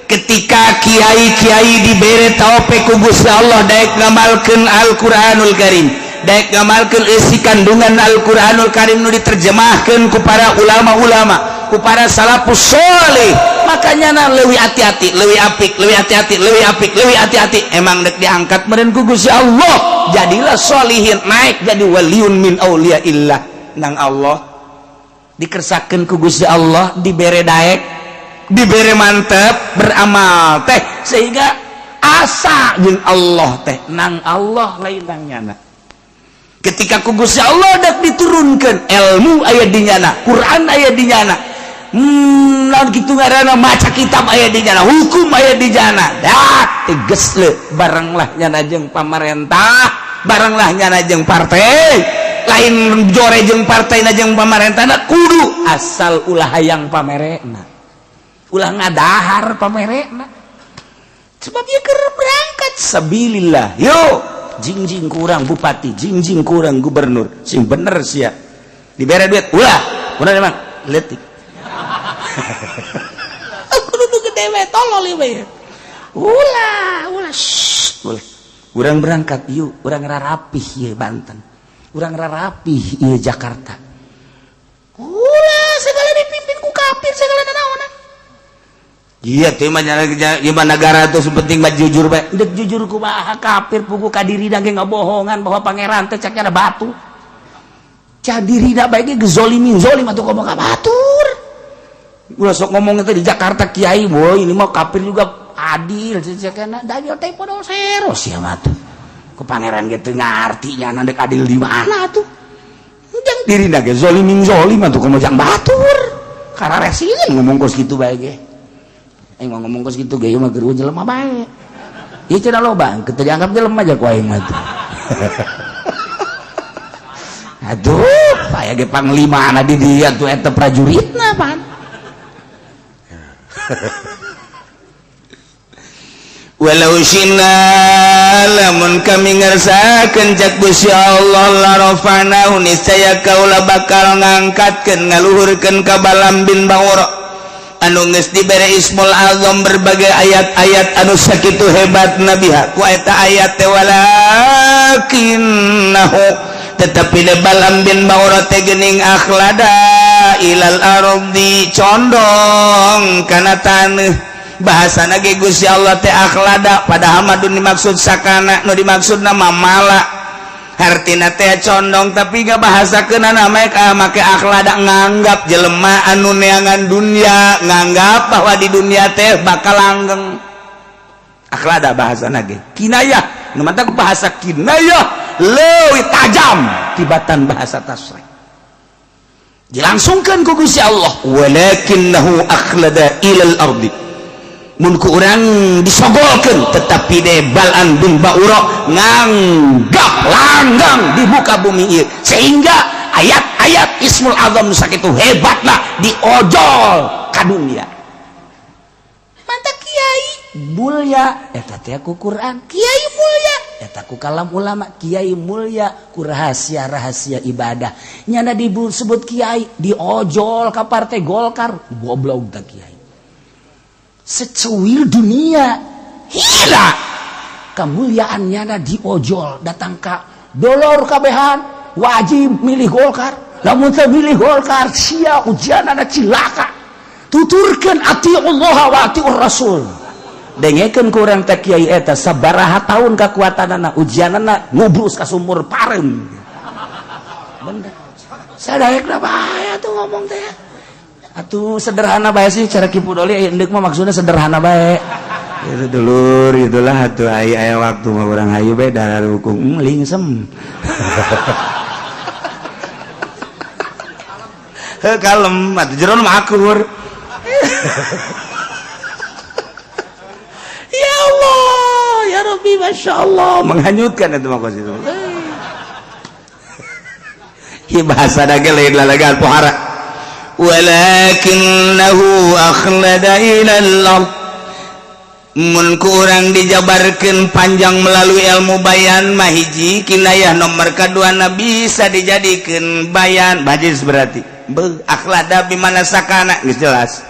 ketika kiai-kiai dibere taufik ku Gusti Allah daek ngamalkeun Al-Qur'anul Karim, daek ngamalkeun isi kandungan Al-Qur'anul Karim nu diterjemahkeun ku para ulama-ulama, ku para salafus soleh, makanya na leuwih hati-hati, leuwih apik, leuwih hati-hati, leuwih apik, leuwih hati-hati. Emang dek diangkat meureun ku Gusti Allah, jadilah solihin, naik jadi waliun min auliyaillah nang Allah. Dikersakeun ku Gusti Allah, dibere daek, dibere mantep beramal teh, sehingga asa jeung Allah teh nang Allah, lain nang nyana. Ketika ku Gusti Allah dak diturunkan ilmu, aya di nyana Quran, aya di nyana naon kitu ngaranna, maca kitab aya di nyana, hukum aya di nyana, dak tegas le barenglah nyana jeung pamarentah, barenglah nyana jeung partai lain, jore jeung partai na jeung pamarentah na, kudu asal ulah hayang pamerena, ulah ngadahar pamerena, sebab ieu keur berangkat sabilillah. Yo jingjing kurang bupati, jingjing kurang gubernur, sing bener sia. Dibere duit ulah, ulah emang letik kudu nu gede we, tolol we, ulah, ulah, shh, ulah. Urang berangkat yuk, urang rarapih ieu Banten, urang rarapih ieu Jakarta. Ulah segala dipimpin ku kafir, segala nanaonan. Iya tuh mah gimana, negara tuh penting mah jujur bae. Dek jujur kumaha, kafir pugu ka dirina ge ngabohongan bahwa pangeran teh caknya ada batu. Cak dirina bae ge gezolimin zolim atuh komo ka batur. Ulah sok ngomong teh di Jakarta kiai, boy, ini mah kafir juga adil cakna, adil teh podo sero sia mah tuh. Ku pangeran ge teu ngarti nya dek adil di mana tuh. Jang dirina ge zolimin zolim atuh komo jang batur. Kararesin ngomong kos kitu bae ge. Aing mau ngomong kos kitu ge mah geus jelema bae. Ieu cenah loba, teu dianggap jelema aja ku aing mah tuh. Aduh, aya ge panglimana di dia tuh, eta prajuritna pan. Walau syina, lamun kami ngersakeun, cak Gusti Allah, la rafa'nahu, niscaya kaula bakal ngangkatkeun, ngaluhurkeun ka Balam bin Baura anu geus dibere Ismul Azam, berbagai ayat-ayat anu sakitu hebat nabiha ku eta ayat teh. Walakinnahu, tetapi de Balam bin Baura teh geuning, akhlada ilal ardi, condong kana taneuh. Bahasa ge Gusti Allah teh akhlada, padahal mah dimaksud sakana, nu dimaksud nama mala, hartina teh condong, tapi gak bahasa kena namanya make akhlada, nganggap jelema anu neangan dunia, nganggap bahwa di dunia teh bakal langgeng. Akhlada bahasa nage kinayah, nu mantak bahasa kinayah leuwih tajam tibatan bahasa tasrih. Dilangsungkan ku Gusti Allah, walakinnahu akhlada ilal ardi. Mun ku urang disogolkeun, tetapi de Balam bin Baura nganggap langgang di muka bumi ieu, sehingga Ayat-ayat Ismul Azam sakitu hebatna diojol ka dunia. Mantap, kiai mulia eta teh ku Quran, kiai mulia eta ku kalam ulama, kiai mulia ku rahasia-rahasia ibadah. Nyana disebut kiai diojol ka Partai Golkar, goblok tak kiai. Secuil dunia hila kemuliaan nyana diojol, datang ka dolor kabehan wajib milih Golkar. Lamun teu milih Golkar sia ujianana cilaka. Tuturkeun atiullah wa atiur rasul, dengekeun ku urang teh kiai eta sabaraha tahun kekuatanana, ujianana ngubrus ka sumur pareum. Bener sadaekna bae atuh ngomong teh atuh sederhana bae sih cara Ki Pudoli endek mah, maksudnya sederhana bae itu dulur itulah atuh. Aya aya waktu mah urang hayu bae darah hukum lingsem. Heuh, kalem atuh, jero mah akur. Ya Allah ya Rabbi, Masya Allah, menghanyutkan itu mah kos itu. Hi bahasa dage lain lalagan pohara. Walakinnahu akhlada ila al-ard. Mun kurang dijabarkan panjang melalui ilmu bayan mah, hiji kinayah, nomor kedua na bisa dijadikan bayan majis, berarti be akhlada bimana sakana geus jelas.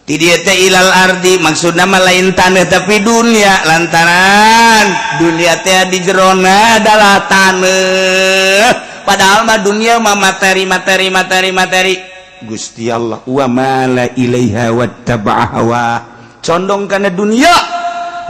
Ti dieu teh ilal ardi maksudna mah lain tanah tapi dunia, lantaran dunia teh di jerona adalah tanah, padahal mah dunia mah materi materi materi materi. Gusti Allah wa mala ilaiha wattaba'a hawa, condong karena dunia,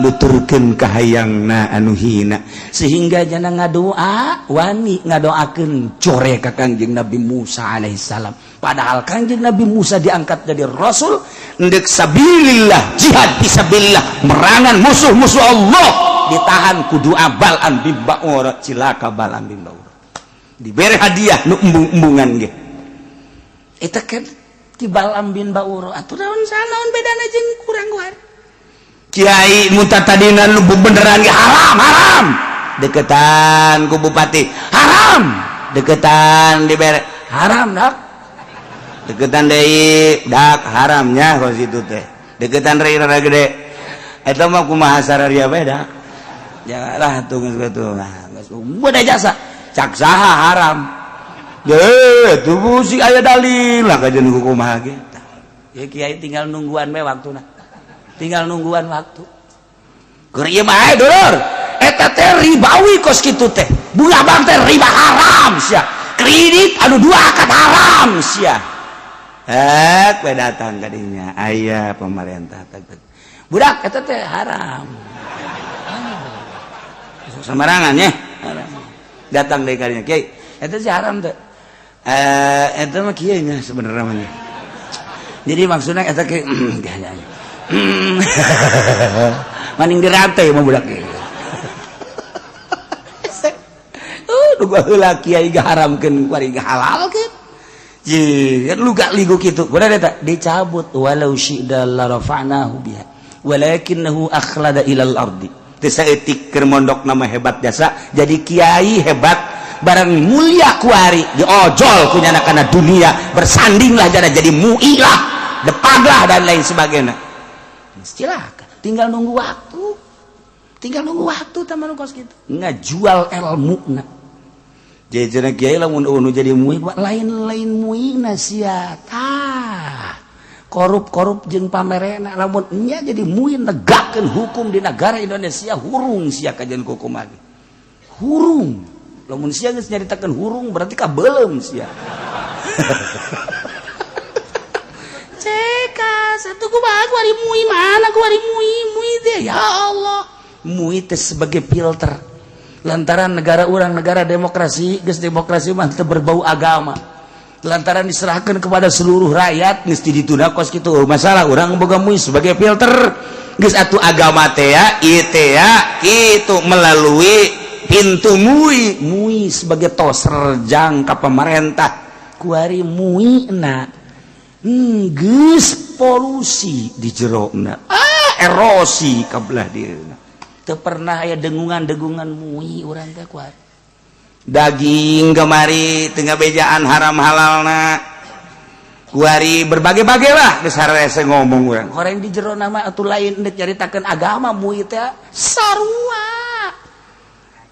nuturkeun kahayangna anu hina, sehingga jana ngadoa wani ngadoakeun core ka Kangjeng Nabi Musa alaihissalam. Padahal Kangjeng Nabi Musa diangkat jadi rasul ndek sabilillah, jihad fisabilillah, merangan musuh-musuh Allah, ditahan ku doa Bal'am bin Ba'ura. Cilaka Bal'am bin Ba'ura, diberi hadiah nu embung-embungan ge. Eta kan ti Bal'am bin Ba'ura atuh, naon naon bedana jeung kurang guar? Kiai muta tadina nu beneran ge haram haram, deketan ku bupati haram, deketan dibere haram dak. Deketan deui dak haramnya kos itu teh, deketan deui rada gede eta mah kumaha sararia beda janganlah tuh geus kitu. Nah, geus beda jasa. Cak saha haram deh tuh musik aya dalil lah kajian kumaha ge. Ya kiai tinggal nungguan we waktuna, tinggal nungguan waktu. Keur ieu mah dulur eta teh ribawi kos kitu teh, bunga bank teh riba haram sia, kredit anu dua akad haram sia. Eh, we datang kadinya aya pemerintah. Budak eta teh haram. Sembarangan ya datang deui kadinya, kiai eta sih haram teh. Eh, eta mah kieu nya sebenarnya mah. Jadi maksudnya eta ke maning dirantai mah budak. Duga heula kiai gaharamkeun kuari gahalalkeun. Ye, kan lu gak ligu kitu. Bener eta dicabut walau syi'da la rafa'nahu biha walakinnahu akhlada ilal ardi. Teu saeutik keur mondok nama hebat jasa jadi kiai hebat barang mulia kuari diojol ku nyana kana dunia, bersandinglah jana jadi muilah depaglah dan lain sebagainya. Silakan, tinggal nunggu waktu, tinggal nunggu waktu teman kos gitu ngajual ilmu na. Jadi kiai lamun unu jadi mui lain-lain muina sia tah korup-korup jeung pamerena. Lamun nya jadi mui negakkeun hukum di negara Indonesia, hurung sia kajian hukum lagi hurung. Lamun sia geus nyaritakeun hurung berarti kabeuleum sia. Ceka satu kumaha kuari mui mana kuari mui mui teh ya Allah mui teh sebagai filter lantaran negara orang negara demokrasi, geus demokrasi mah teu berbau agama, lantaran diserahkan kepada seluruh rakyat. Geus ditunda kos kitu masalah urang boga mui sebagai filter, geus atuh agama teh ya ieu teh ya kitu melalui pintu mui. Mui sebagai toser jangka pemerintah kuari mui na geus polusi di jerona, ah erosi kabelah dieuna. Teu pernah aya dengungan-dengungan mui urang teh kuari. Daging kemari tengah bejaan haram halalna. Kuari berbagai-bagai lah geus harese ngomong urang. Orang di jero nama atuh lain ndek nyaritakeun agama MUI teh sarua.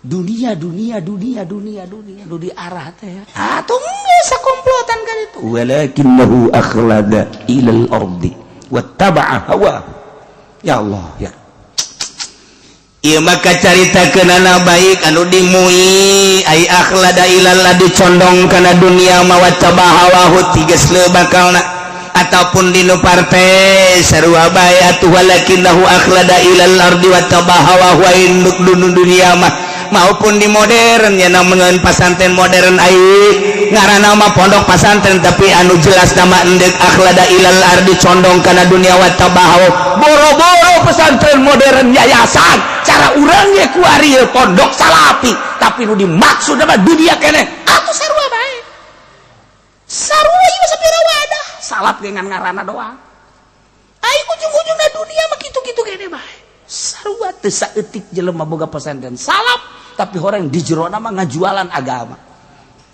Dunia dunia dunia dunia dunia nu diarah teh. Atuh geus sakomplotan kan itu. Walakinnahu akhlada ilal ardi wattaba'a hawa. Ya Allah ya. Ieu maka caritakeunana baik anu di MUI ai akhlada ilal ardi condong kana dunia mah wattaba'a hawahu tiges bakalna ataupun di nu partai sarua bae atuh walakinnahu akhlada ilal ardi wattaba'a hawahu induk dunia mah maupun di modern ya namun pasantren modern ai ngaranna mah pondok pasantren tapi anu jelas nama endek akhlada ilal ardi condong kana dunia wattaba'a Boro-boro pesantren modern yayasan cara urangnya kuari pondok salapi tapi nu dimaksud nama dunia keneh atuh sarua bae. Sarua ieu sapira wadah salap dengan ngaranna doang. Ai ujung-ujungna dunia mah kitu-kitu keneh bae. Sarua teu saeutik jelema boga pesantren salap tapi orang di jerona mah ngajualan agama.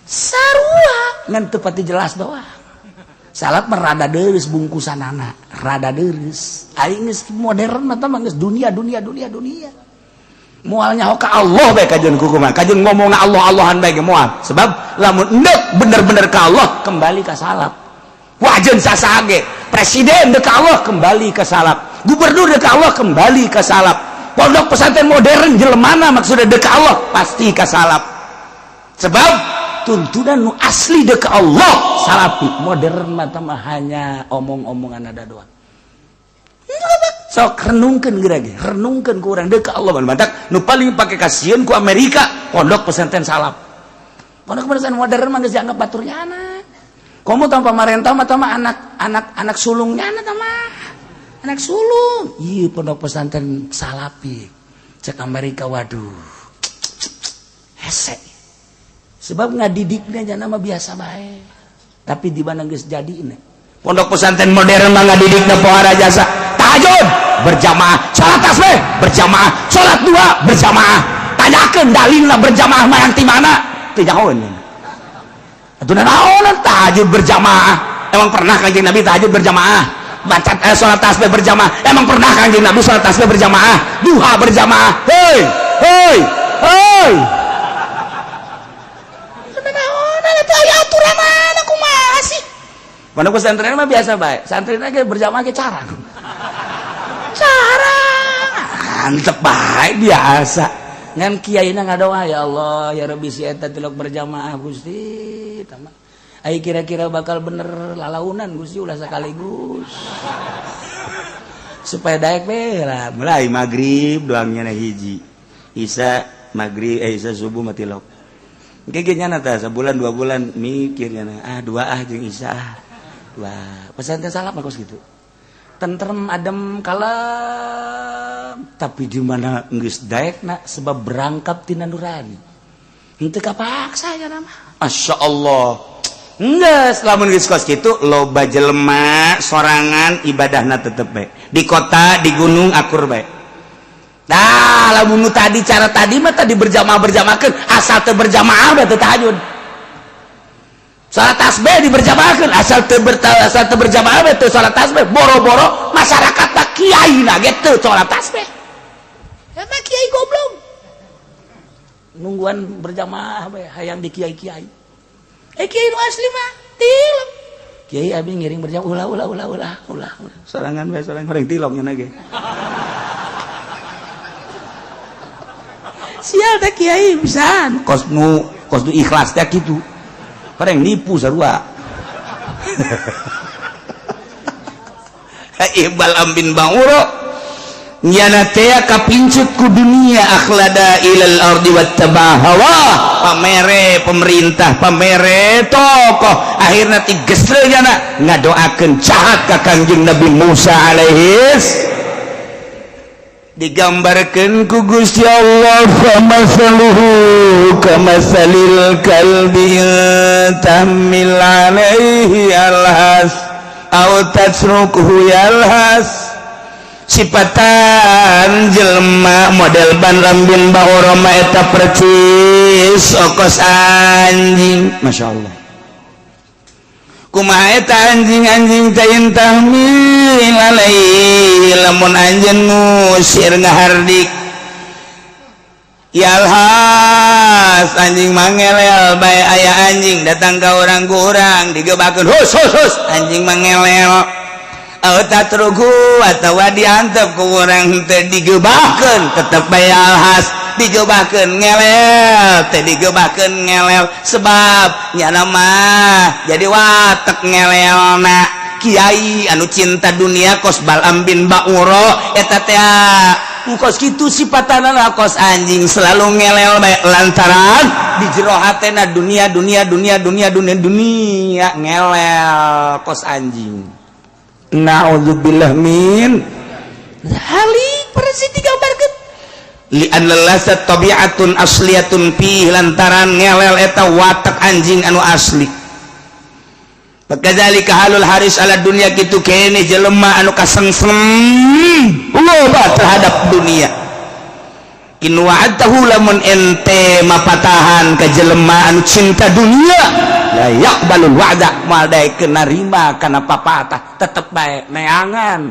Sarua ngan teu pati jelas doang. Salap mah rada deureuss bungkusanana, rada deureuss. Aing geus modern mah tah geus dunia dunia dunia dunia. Moal nyaho ka Allah bae kajeun kukumaha kajeun ngomong Allah Allahan bae ge moal sebab lamun endek bener-bener ka Allah kembali ka salap. Wajen sasaha ge presiden dek ka Allah kembali ka salap, gubernur dek ka Allah kembali ka salap, pondok pesantren modern jelemana maksudnya dek ka Allah pasti ka salap sebab tuntunan nu asli dek ka Allah salapi, modern mah mah hanya omong-omongan ada doang. Sok renungkeun geura ge, renungkeun ku urang dek ka Allah mantak nu paling pake kasieun ku Amerika pondok pesantren salap. Pondok pesantren modern mah geus dianggap baturnya anak. Komo tanpa pamarentah mah mah anak anak anak sulungnya anak mah anak sulung. Iya pondok pesantren salapi cek Amerika waduh hese sebab ngadidiknya nama biasa bae tapi di mana geus jadi ini. Pondok pesantren modern mah ngadidikna pohara jasa tahajud berjamaah, salat tasbih berjamaah, salat dua berjamaah. Tanyakeun dalilna berjamaah mah yang ti mana, teu nyahoeun atuh. Naon tahajud berjamaah? Emang pernah Kanjeng Nabi tahajud berjamaah? Baca salat tasbih berjamaah, emang pernah Kanjeng Nabi salat tasbih berjamaah, duha berjamaah? Hei hei hei, naon atuh, aya aturan mana, kumaha sih? Pondok pesantren mah biasa bae, santri ge berjamaah ge cara cara mantep bae biasa. Ngan kiaina ngadoa, "Ya Allah ya Rabbi, si eta tilok berjamaah Gusti tama ai kira-kira bakal bener lalaunan Gusti, ulah sekaligus supaya daek be lah." Mulai maghrib doangnya na hiji isa maghrib, eh, isa subuh mati lok. Kayak nyana tah sebulan 2 bulan mikirnya ah dua ah jeung isa ah dua. Pesantren salap bagus gitu, tentrem adem kalem, tapi di mana geus daekna sebab berangkap tina nurani henteu kapaksa ya nama. Masya Allah. Enggak, lamun geus kos kitu loba jelema sorangan ibadahna tetep bae. Di kota, di gunung akur bae. Nah, lamun nu tadi cara tadi mah tadi berjamaah berjamaahkeun asal teu berjamaah udah teu tahajud. Salat tasbih diberjamaahkeun asal teu berjamaah teu salat tasbih. Boro-boro masyarakat tak, kiai na ge teu salat tasbih. Eta kiai goblok. Nungguan berjamaah bae hayang di kiai-kiai. Eh, kiai nu asli mah tilok. Kiai abi ngiring berjamaah, ulah ulah ulah ulah ulah. Ulah. Sorangan bae, sorangan orang tilok nya ge. Sial teh kiai pisan. Kos nu ikhlas teh kitu. Orang nipu sarua. Ibal ambin banguro nyana teh kapincut ku dunia akhlada ilal ardi wattaba hawa, pamere pemerintah, pamere tokoh, akhirna tiges nyana ngadoakeun jahat ka Kangjeng Nabi Musa alaihis. Digambarkan ku Gusti Allah, famasaluhu kamasalil kalbi tamil alaihi alhas aw tasrukuhu yalhas. Sipatan jelema model Bal'am bin Ba'ura mah eta percis. Percis okos anjing. Masya Allah, kumaha eta anjing-anjing teh? In tahmil alaihi, lamun anjeun ngusir, ngahardik, yalhas, anjing mangelel bae. Aya anjing datang ka urang, ku urang digebakeun, "Hus, hus, hus," anjing mangelel. Aw tatrukhu, atawa diantep ku urang, teu digebakeun, tetep bae yalhas. Digebakeun ngelel, teu digebakeun ngelel, sebab nyana mah jadi watek ngelelna. Kiai anu cinta dunia kos Balam bin Bauro eta teh, kos kitu sifatana, kos anjing, selalu ngelel bae lantaran di jero hatena dunia, dunia, dunia, dunia, dunia, dunia, ngelel kos anjing. Naudzubillah min Hali persis digambarkan. Li anna tabiatun asliyatun fi, lantaran ngelel eta watak anjing anu asli. Kadzalika halul haris ala dunia, kitu kene jelema anu kasengsem loba terhadap dunia. In wa'adtahu, lamun ente mapatahan ka jelema anu cinta dunia, la yaqbalul wa'da, moal daek narima kana papatah, tetep bae neangan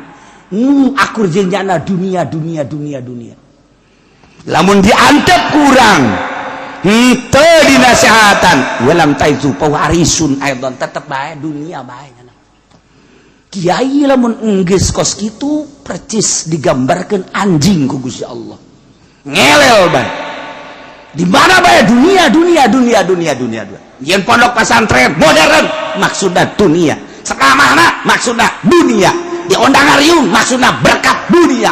nu akur jeung nyana dunia, dunia, dunia, dunia. Lamun diantep kurang henteu dinasehatan, walam taizu pewarisun aidon, tetep bae dunia bae nyana. Kiai lamun enggeus kos kitu percis digambarkeun anjing ku Gusti Allah, ngelel bae di mana bae, dunia, dunia, dunia, dunia, dunia, dunia. Yen pondok pesantren modern maksudna dunia, sekamana maksudna dunia, diondang ngariung maksudna berkat dunia,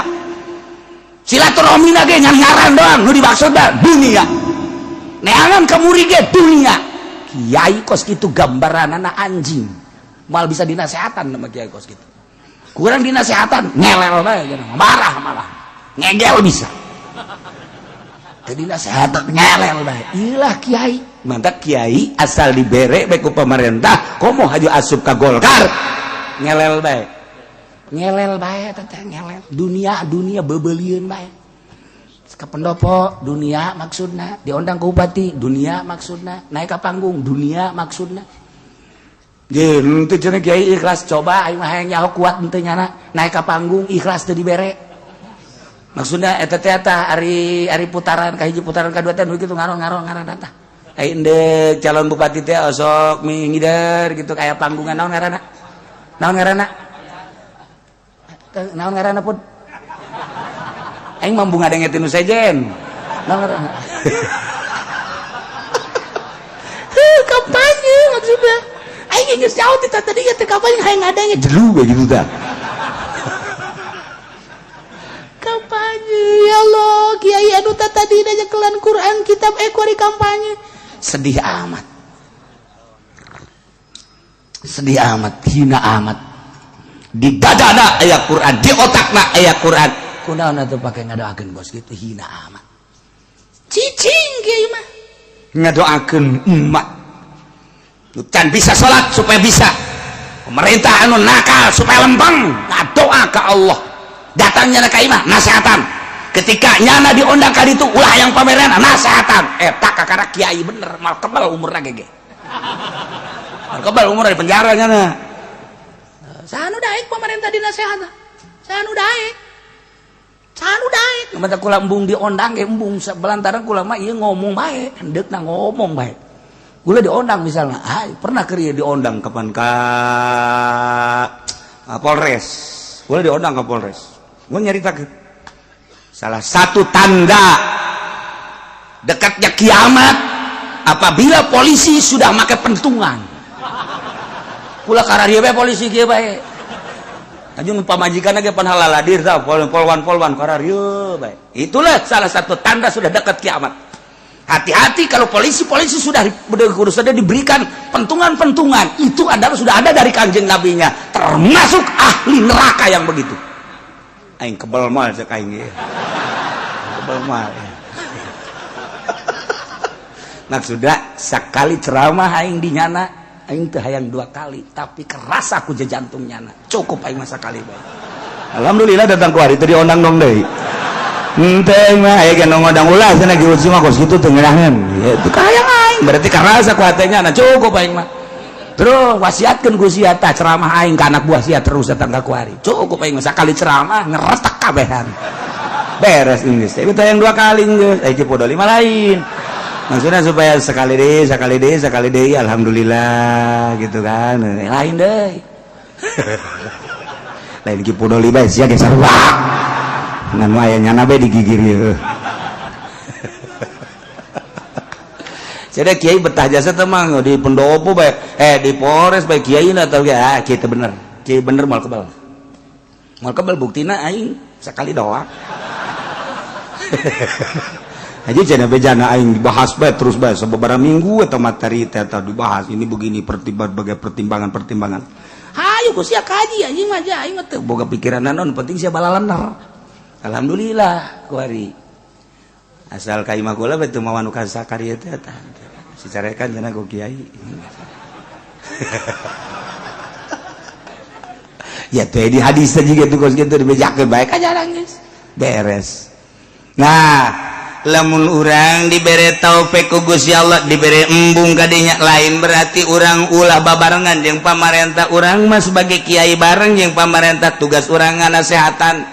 silaturahmi ge ngan ngaran doang nu dimaksudna dunia, neangan kemuri ge dunia. Kiai kos kitu gambaran anak anjing, mal bisa dinasehatan sama kiai kos kitu. Kurang dinasehatan ngelel bae, marah, malah ngegel. Bisa jadi nasehatan ngelel bae. Ilah kiai mantap. Kiai asal dibere bae ku pemerintah, komo haju asup ka Golkar, ngelel bae, ngelel bae teh, ngelel dunia, dunia, bebelieun bae. Ke pendopo dunia maksudna, diundang ke bupati dunia maksudna, naik ke panggung dunia maksudna. Jeung teu cenah kiai ikhlas. Coba aing mah hayang nyaho kuat henteu nyana naik ke panggung ikhlas teu dibere maksudna eta teh. Eta ari ari putaran ka hiji, putaran ka dua teh nu kitu ngaron-ngaron ngaran tah. Ai endek calon bupati teh osok mingider gitu kayak panggungan. Naon ngaranna, naon ngaranna, naon ngaranna pun aing mambu ngadenge tinu sejen. Naon ngaranna? Kampanye maksudnya. Aing geus jauh ti tadi teh kampanye, hayang ngadenge jelu we gitu tah. Kampanye, ya Allah. Kiai anu tadi nyekelan Quran, kitab ekor di kampanye. Sedih amat, sedih amat, hina amat. Di dadana aya Quran, di otakna aya Quran, kunaon atuh pake ngadoakeun bos gitu? Hina amat, cicing kiai mah ngadoakeun umat nu can bisa salat supaya bisa, pemerintah anu nakal supaya lempeng, ngadoa ka Allah. Datangnya ka imah, nasehatan. Ketika nyana diundang ka ditu, ulah yang pameran, nasehatan. Eta kakara kiai bener, mal kebal umurna gege, mal kebal umur di penjara nyana. Saha nu daek pemerintah dinasehatan? Saha nu daek? Saha nu daek? Mata kula embung diondang ge embung, belantaran kula mah ieu ngomong bae, hendeukna ngomong bae. Kula diondang misalnya, ay, pernah keur diondang kapan ka Polres. Kula diondang ke Polres. Gua nyaritakeun salah satu tanda dekatnya kiamat apabila polisi sudah pakai pentungan. Kula kararieu bae polisi kieu bae. Aju pamajikan ge pan haladir tah, polwan-polwan kararieu bae. Itulah salah satu tanda sudah dekat kiamat. Hati-hati kalau polisi-polisi sudah sudah diberikan pentungan-pentungan, itu adalah sudah ada dari Kanjeng Nabinya, termasuk ahli neraka yang begitu. Aing kebel mal cek aing ge. Kebel mal. Maksudnya sekali ceramah aing di nyana, aing teu hayang dua kali, tapi keras aku jantung nyana. Cukup aing masa kali bae. Alhamdulillah datang ku hari teu diondang dong deui. Henteu mah aya ge ngodang ulah cenah Ki Uci mah kos kitu teu ngeunaheun. Itu kahayang aing berarti karasa ku hatenya na cukup aing mah. Terus wasiatkeun ku sia tah ceramah aing ka anak buah sia terus datang ka kuari. Cukup aing mah sakali ceramah ngeretak kabehan. Beres geus. Tapi tayang dua kali geus. Aya Ki Podoli mah lain. Maksudnya supaya sekali deh, sekali deh, sekali deh, alhamdulillah gitu kan. Lain deh. Lain Ki Podoli bae sia ge sarua. Ngan aya nyana bae digigir ieu. Jadi kiai betah jasa teh mah di pendopo bae, di Polres bae kiai na tau ge ah kiai teh bener. Kiai bener moal kebal. Moal kebal buktina aing sekali doang. Aja cenah bejana aing dibahas bae terus bae sababaraha minggu atau materi teh eta dibahas ini begini berbagai pertimbangan-pertimbangan. Hayu ku sia kaji anjing mah aing mah teu boga pikiran naon penting sia balalener. Alhamdulillah kuari. Asal ka imah kula bae teu mawa nu kasakari teh eta. Si carekan cenah ku kiai. Ya teh di hadis teh juga tuh kos kitu dibejakeun bae ka jarang geus. Beres. Nah, lamun urang dibere taufik ku Gusti Allah dibere embung kadinya lain berarti urang ulah babarengan jeung pamarentah urang mah sebagai kiai bareng jeung pamarentah tugas urang nganasehatan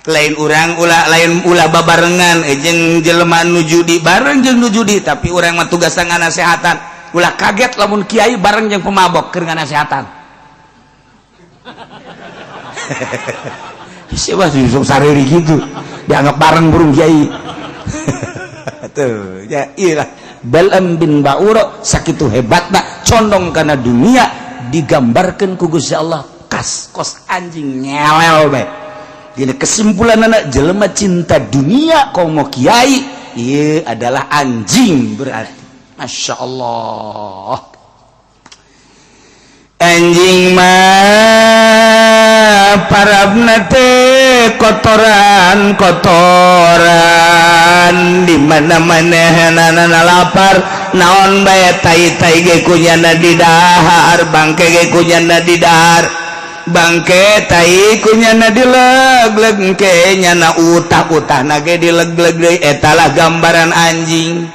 lain urang ulah lain ulah babarengan jeung jelema nu judi bareng jeung nu judi tapi urang mah tugas nganasehatan ulah kaget lamun kiai bareng jeung pemabok keur nganasehatan. Siapa sih sariri gitu dianggap bareng burung kiai. Tuh ya iyalah Bal'am bin Ba'ura sakitu hebatna condong karena dunia digambarkan ku Gusti Allah kas kos anjing nyelel bae. Jadi kesimpulan anak jelema cinta dunia komo kiai ieu adalah anjing berarti. Masya Allah anjing mah parabna teh kotoran kotoran di mana-mana hanana lapar naon bae tai-tai ge kunyana didahar bangke ge kunyana didahar bangke tai kunyana dileg-leg ke nyana utah-utahna ge dileg-leg deui eta lah gambaran anjing.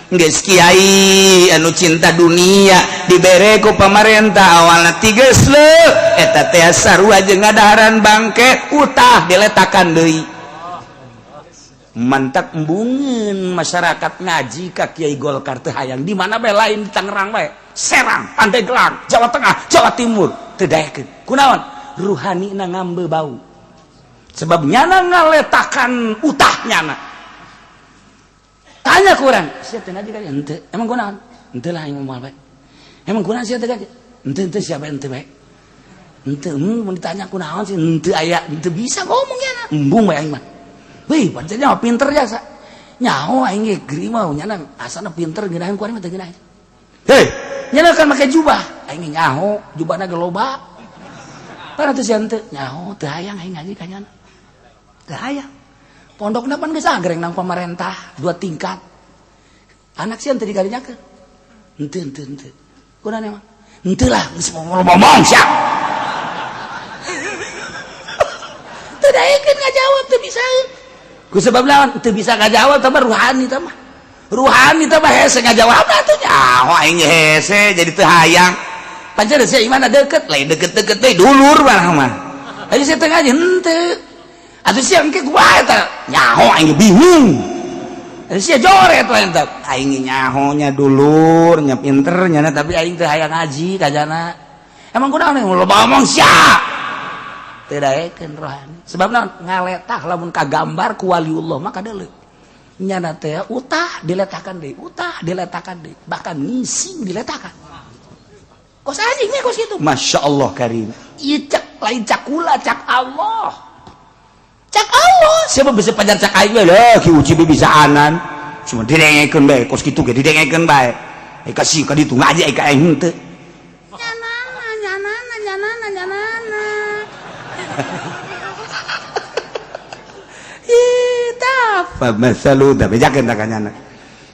Geus kiai anu cinta dunia dibere ku pamarentah awalna tiges leuh eta teh sarua jeung ngadaharan bangke utah diletakan deui mantak embungeun masyarakat ngaji ka Kiai Golkar teu hayang di mana bae lain di Tangerang bae Serang Pandeglang Jawa Tengah Jawa Timur teu daekeun kunaon ruhanina ngambe bau sebab nyana ngaletakan utah nyana. Tanya kurang, sia teh ngaji kali henteu. Emang kunaon? Henteu lah aing moal bae. Emang kunaon sia teh ngaji? Henteu henteu sia bae henteu bae. Henteu mun ditanya kunaon sih henteu aya henteu bisa ngomong nya. Embung bae aing mah. Wih, pancen mah pinter jasa. Nyaho aing ge geuri mah nyana asana pinter ngeunaheun ku aing mah teu ngeunaheun. Hei, nyana kan make jubah. Aing ge nyaho, jubahna ge loba. Para teu sia henteu, nyaho teu hayang aing ngaji ka nyana. Teu hayang. Pondokna pan geus agreng nang pamarentah dua tingkat. Anak sieun teu dikarinyakeun. Henteu henteu henteu. Kunaon emang? Henteu lah geus ngomong sia. Teu daekeun ngajawab teu bisaeun. Ku sebab lawan teu bisa ngajawab tah ruhani tah mah. Ruhani tah mah hese ngajawabna tuh nyaho aing hese jadi teu hayang. Pancen sia imana deukeut, lain deukeut-deukeut teh dulur mah mah. Ayo sia teu ngaji henteu. Atuh sia engke kumaha eta? Nyaho aing bingung. Atuh sia joret lain teh. Aing nyaho nya dulur, nya pinter nya tapi aing teu hayang ngaji ka jana. Emang kunaon loba omong sia. Teu daekeun rohani. Sebab naon? Ngaletah lamun kagambar ku waliullah mah kadeuleu. Nyana teh utah diletakan deui, utah diletakan deui, bahkan ngising diletakan. Kos anjing nya kos kitu. Masya Allah karim. Ieu cak lain cak kula cak Allah. Cak Allah siapa bisa pajar cak aing we lah Ki Uci bisa anan cuma didengekeun bae kos kitu ge didengekeun bae ai kasih ka ditu ngaji ai ka aing henteu nyanana nyanana nyanana nyanana ih tah fa masalu da bejakeun ta ka nyana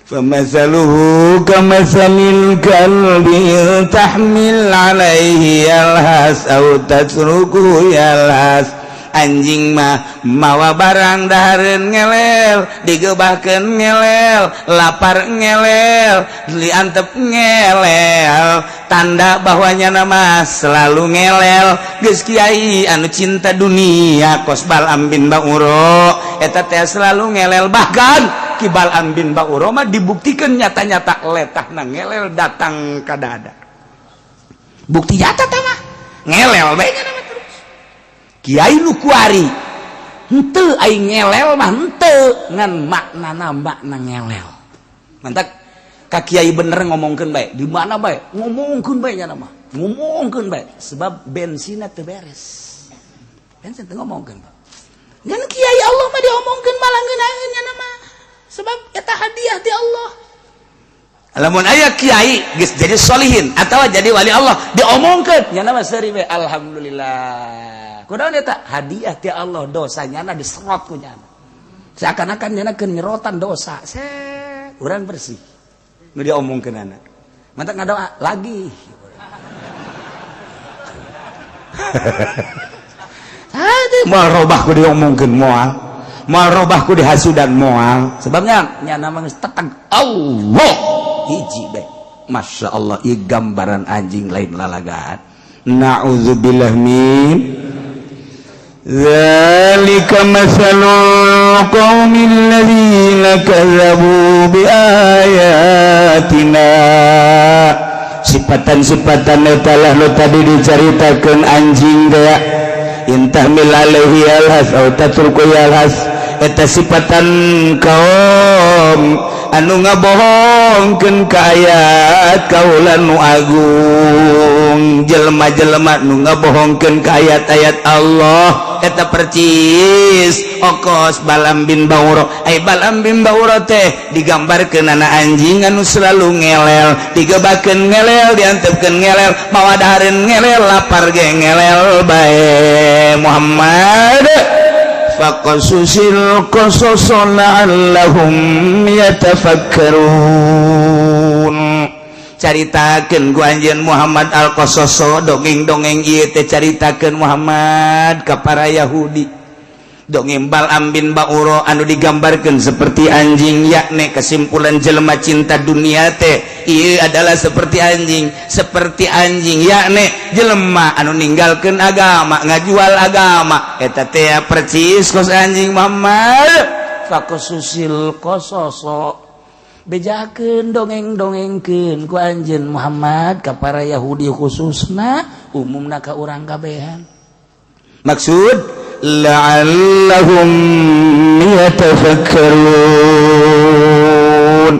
fa masaluhu kamasalil kalbi tahmil alaihi yalhas au tatruku yalhas. Anjing mah mawa barang, dahareun ngelel, digebahkeun ngelel, lapar ngelel, diantep ngelel, tanda bahwanya nama selalu ngelel. Geus kiai anu cinta dunia kos Bal'am bin Bauro eta teh selalu ngelel. Bahkan Ki Bal'am bin Bauro mah dibuktikan nyata-nyata, letahna ngelel datang ka dada. Bukti nyata tah mah ngelel bae nya mah. Terus kiai nu kuari henteu, aing ngelel mah henteu, ngan maknana makna ngelel. Mantak ka kiai bener ngomongkeun bae, di mana bae ngomongkeun bae, nya mah ngomongkeun bae, sebab bensinna teu beres, bensin teu ngomongkeun. Ngan kiai Allah mah diomongkeun malah ngeunaheun nya mah, sebab eta hadiah ti Allah. Lamun aya kiai geus jadi solihin atau jadi wali Allah diomongkeun, nya mah seuri we, alhamdulillah. Kunaon? Eta hadiah ti Allah, dosanya na diserot ku nyana, seakan-akan nyana keur nyerotan dosa se urang bersih nu diomongkeun. Anak mantak ngadoa lagi. Moal robah ku diomongkeun, moal, moal robah ku dihasudan, moal, sebabnya nyana mah geus tetang Allah hiji bae. Masya Allah, ieu gambaran anjing, lain lalagaan. Na'udzubillah min ذلك مثل القوم الذين كذبوا بآياتنا. Sifatan-sifatan eta lah nu tadi dicaritakeun, anjing teh in tahmil alaihi yalhas aw tatruku yalhas. Eta sifatan kaum anu ngabohongkeun ka ayat kaula nu agung. Jelema-jelema nu ngabohongkeun ka ayat-ayat Allah eta percis okos Balam bin Bauro. Ai Balam bin Bauro teh digambarkeun anak anjing anu selalu ngelel, digebakeun ngelel, diantepkeun ngelel, mawa dahareun ngelel, lapar ge ngelel bae. Muhammad, faqasusil qasas la'allahum yatafakkarun. Caritakeun ku anjeun Muhammad al qasaso, dongeng-dongeng ieu teh caritakeun Muhammad ka para Yahudi, dongeng Bal'am bin Bauro anu digambarkan seperti anjing, yakni kesimpulan jelema cinta dunia teh ieu adalah seperti anjing, seperti anjing, yakni jelema anu ninggalkeun agama, ngajual agama, eta teh percis kos anjing. Muhammad, faqasusil qasaso, bejakeun, dongeng-dongengkeun ku anjeun Muhammad ka para Yahudi khususna, umumna ka urang kabehan. Maksud la'allahum yatafakkarun,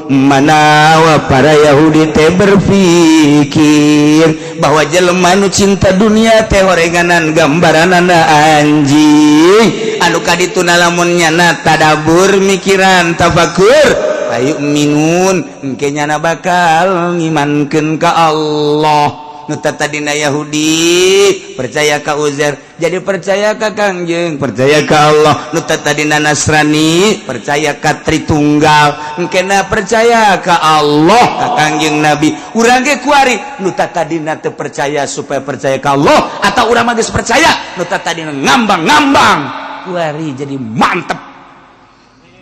manawa para Yahudi teh berpikir bahwa jelema nu cinta dunia teh horenganan gambaranana anjing anu kadituna. Lamun nyana tadabur, mikiran, tafakur, ayu minun, engke nyana bakal ngimankeun ka Allah. Nu tadina Yahudi percaya ka Uzair jadi percaya ka Kangjeng, percaya ka Allah. Nu tadina Nasrani percaya ka Tritunggal, engkena percaya ka Allah, ka Kangjeng Nabi. Urang ge kuari nu tadina teu percaya supaya percaya ka Allah, atau urang mah geus percaya, nu tadina ngambang-ngambang kuari jadi mantep.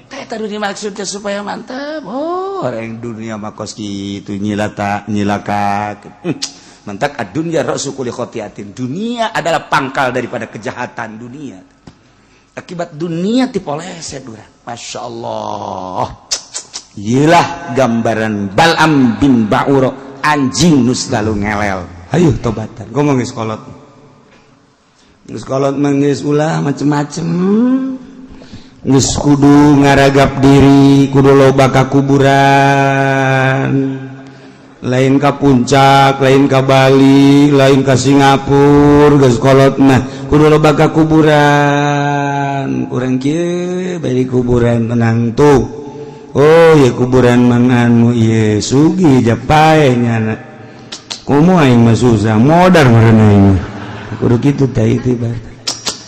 Teh tadi dimaksudnya supaya mantep. Oh, orang dunia mah kos kitu, nyilata nyilaka. Mantak ad-dunya ra'su kulli khotiatin. Dunia adalah pangkal daripada kejahatan dunia. Akibat dunia tipoleset urang. Masya Allah. Iyalah gambaran Bal'am bin Ba'uro, anjing nu selalu ngelel. Ayo tobatan, ngomong geus kolot, geus kolot mah geus ulah macem-macem, geus kudu ngaragap diri, kudu loba ka kuburan, lain ka Puncak, lain ka Bali, lain ka Singapura. Geus kolot mah kudu loba ka kuburan. Urang kieu bari kuburan tenang tuh. Oh ya, kuburan mang anu ieu sugih japae nyana, komo aing mah susah, modar meureun aing mah. Kudu kitu teh itu ibarat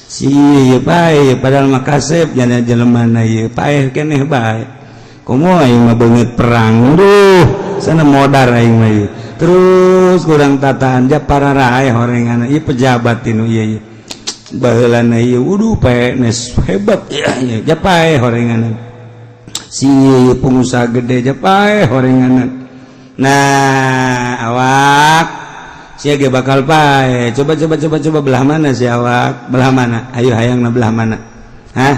si ieu pae, padahal mah kasep jana jelema na ieu paeh keneh bae. Komo aing mah beungeut perang, duh, sana modar aing mah ieu. Terus kurang tataan ja para rae horengan ieu pejabat tinu ieu ieu. PNS baheulana ieu, wuduh, PNS hebat ya, ya paeh horenganan. Si ieu pengusaha gede, ja paeh horenganan. Nah, awak sia ge bakal paeh. Coba, coba, coba, coba, belah mana si awak? Belah mana? Ayo, hayang na belah mana? Hah?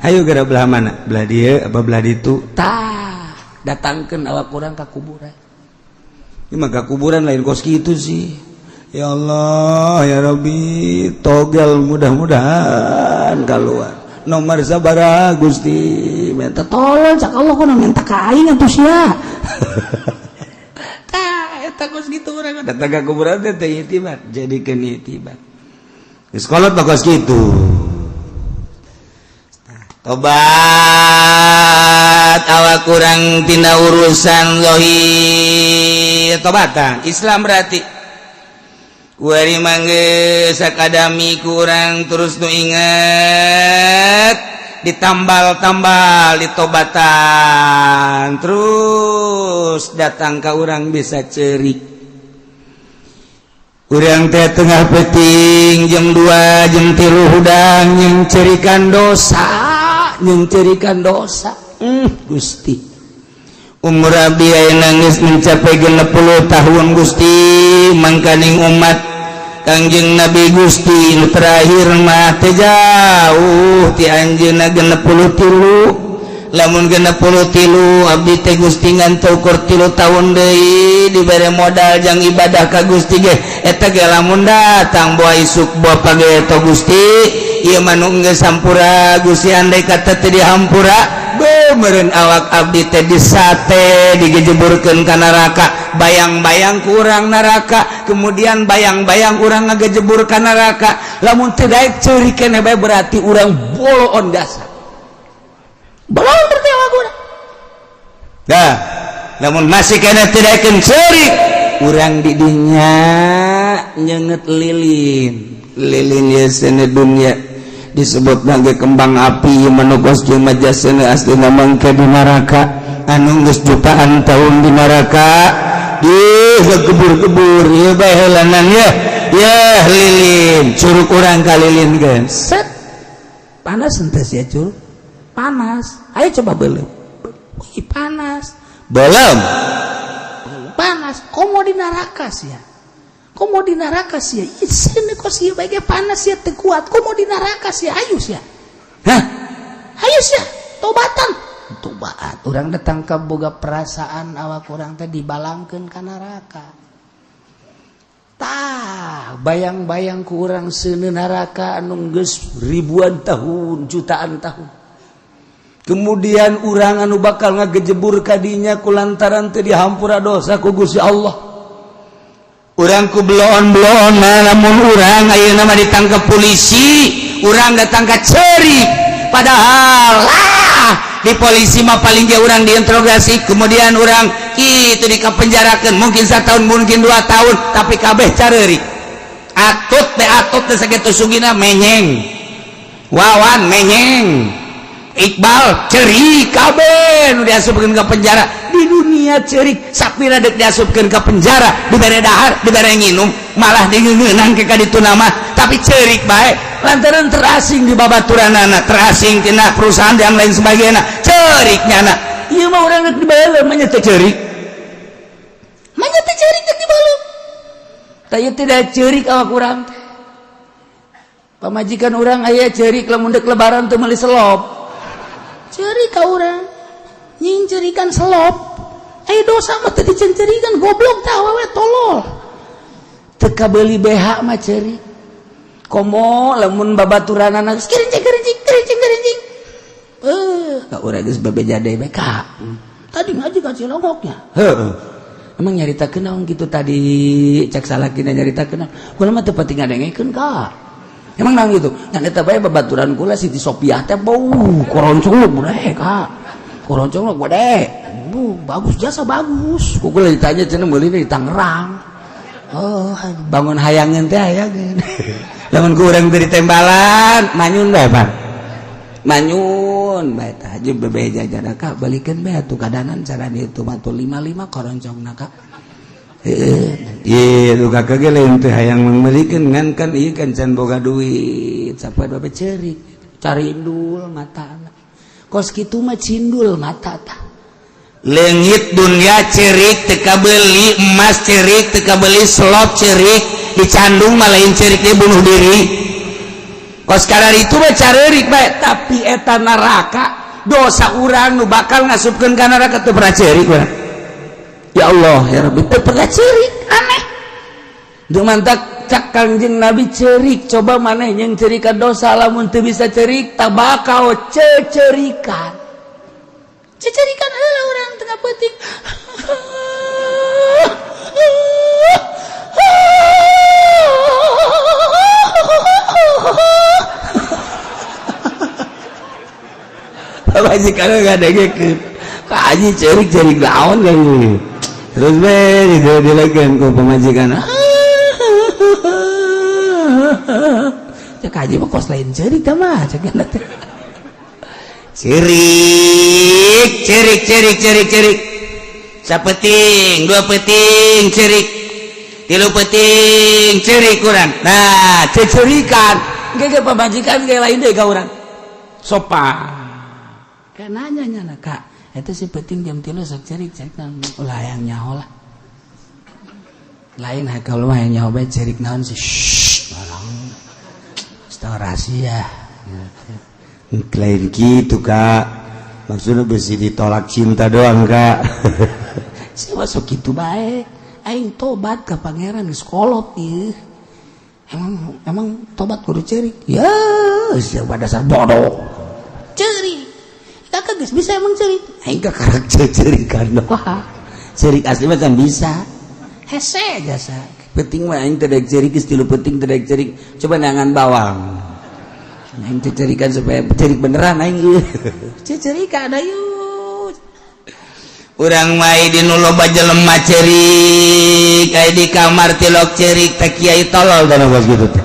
Ayo geura, belah mana? Belah dieu apa belah ditu? Tah, datangkeun awak urang ka kuburan. Ini mah ka kuburan lain kos kitu sih. Ya Allah, ya Rabbi, togel mudah-mudahan keluar. Nomor sabaraha, Gusti? Minta tolong cak Allah, kudu minta ka aing atuh sia. Tah, eta kos kitu urang. Datang ke kuburan teh teh itibar, jadikeun itibar. Geus kolot mah kos kitu. Tobat awak kurang tina urusan zahir, tobatan Islam berarti kuari mangge sakadami kurang terus nu inget, ditambal-tambal, ditobatan terus, datang ke urang bisa cerik. Urang teh tengah peting jam 2, jam 3 hudang yang cerikan dosa, yang cerikan dosa. Gusti, umur abdi ayeuna geus mencapai 60 tahun, Gusti. Mangkaning umat Kangjeng Nabi Gusti nu terakhir mah teu jauh ti anjeunna 63. Lamun 63 abdi teh, Gusti, ngan ukur 3 tahun deui dibere modal jang ibadah ka Gusti ge, eta ge lamun datang boa isuk boa pageto. Gusti, ieu mah nu geus hampura, Gusti. Andai kata teu dihampura, beuh, meureun awak abdi teh disate, digejeburkeun ka neraka. Bayang-bayang kurang neraka, kemudian bayang-bayang urang ngagejebur ka neraka. Lamun teu daek ceurik keneh bae, berarti urang boloon jasa. Belum berarti awak urang. Dah, lamun masih keneh teu daekeun ceurik, urang didinya nyenget lilin. Lilin ye seuneu dunia disebut sebagai kembang api manukos majasana, aslina mangke di neraka anu geus jutaan tahun di neraka di kebur-kebur ieu bae heulanan ya ya lilin curug urang ka lilin kan. Set, panas ente sih curug, panas. Ayo coba belum. Wih, panas. Belum. Panas. Komo di neraka sih ya, komo di neraka sih ya. Sini kok sih baiknya panas ya, teu kuat. Komo di neraka sih, ayo sih ya. Hah? Ayo sih ya, tobatan, tobat. Urang datang ke boga perasaan awak urang teh dibalangkeun ka neraka. Tah, bayang-bayang ku urang seuneu neraka anu geus ribuan tahun, jutaan tahun, kemudian urang anu bakal ngagejebur kadinya kulantaran teu dihampura dosa ku Gusti Allah. Urang ku bloon-bloon. Namun urang ayeuna mah ditangkap polisi, urang datang ka cerik, padahal lah di polisi mah paling ge urang diinterogasi, kemudian urang itu dikapenjarakeun mungkin satu tahun, mungkin 2 tahun, tapi kabeh careurik. Atut teh, atut teh sakitu sugina menyeng, Wawan menyeng, Iqbal cerik, kabeh nu diasupkeun ke penjara di dunia cerik. Sapira dek diasupkeun ke penjara, dibere dahar, dibere nginum, malah dingeungeunang ke kaditu nama, tapi cerik bae lantaran terasing di babaturanana, terasing tina perusahaan yang lain sebagainya, cerik nyana. Ieu mah urang dek dibeuleum mah teu cerik. Manya teu cerik dek dibeuleum. Tah, ieu tidak cerik awak urang. Pamajikan urang aya cerik lamun dek lebaran teu meuli selop, cerik ka urang, nyingcerikan selop. Ayo, dosa mah teu dicencerikan, goblok tah awewe tolol. Teu kabeuli BH mah cerik. Komo lamun babaturanana kerincing kerincing kerincing kerincing. Eh, ka urang geus bebeja deui bae ka. Tadi ngaji ka Cilongoknya. Heeh, emang nyaritakeun naon kitu tadi? Cek salakina, nyaritakeun naon? Kula mah teu pati ngadengekeun ka. Emang naon gitu? Ngan eta bae, babaturan kula Siti Sopiah teh bau koroncong gede ka, koroncong gede. Bu, bagus, jasa bagus. Ku kula ditanya, cenah meuli di Tangerang. Oh. Bangun hayangeun teh hayangeun. Lamun ku urang teu ditembalan, manyun bae, Pak, manyun bae. Tah, jeung bebeja jada ka, balikeun bae atuh kadanan cara ditu mah tuh 55 koroncongna ka. Iya, lu kakak ge lain teh hayang meulikeun, ngan kan ieu kan can boga duit. Sampai babe cerik, carindul mata. Kos kitu mah cindul mata tah. Leungit dunia cerik teu kabeli, emas cerik teu kabeli, slot cerik, dicandung mah lain cerik, dia bunuh diri. Kos kadar itu mah carerik bae, tapi eta neraka dosa urang nu bakal ngasupkeun ka neraka, teu pernah cerik urang. Ya Allah ya Rabbi, teu pernah cerik, aneh. Duh, mantak cak Kangjeng Nabi, cerik coba maneh yang cerikan dosa, lamun teu bisa cerik tabakau cecerikan, cecerikan heula urang tengah peuting. Pamajikan ngadengekeun, "Ka Haji cerik-cerik naon?" Kan terus be dilekeun ku pamajikan. Cek Haji mah kos lain cerik tah mah, cek teh. Cerik, cerik, cerik, cerik, cerik. Sapeting, dua peting cerik, tilu peting cerik kurang. Nah, cecerikan ge pamajikan ge lain deui ka urang sopan. Kayak nanya nya, "Kak, eta si peting jam 3 sok cerik cerik." Ulah hayang nyaho lah, lain kalau mah hayang nyaho bae, cerik naon sih. Shh, setengah rahasia. Lain gitu, Kak, maksudnya besi ditolak cinta doang, Kak. Sih masuk gitu bae, aing tobat ke Pangeran geus kolot ieu. Emang emang tobat kudu cerik ya? Siapa dasar bodoh, cerik. Kakak geus bisa emang cerik? Aing kakarek cerikan. Wah. Cerik asli mah kan bisa. Hese jasa. Penting mah aing teh daek cerik geus tilu penting teh daek cerik, coba nangan bawang aing teh cerikan supaya cerik beneran aing. Cecerikan ayo. Urang mah di nu loba jelema cerik, aya di kamar tilok cerik teh, kiai tolol tanah bos gitu teh.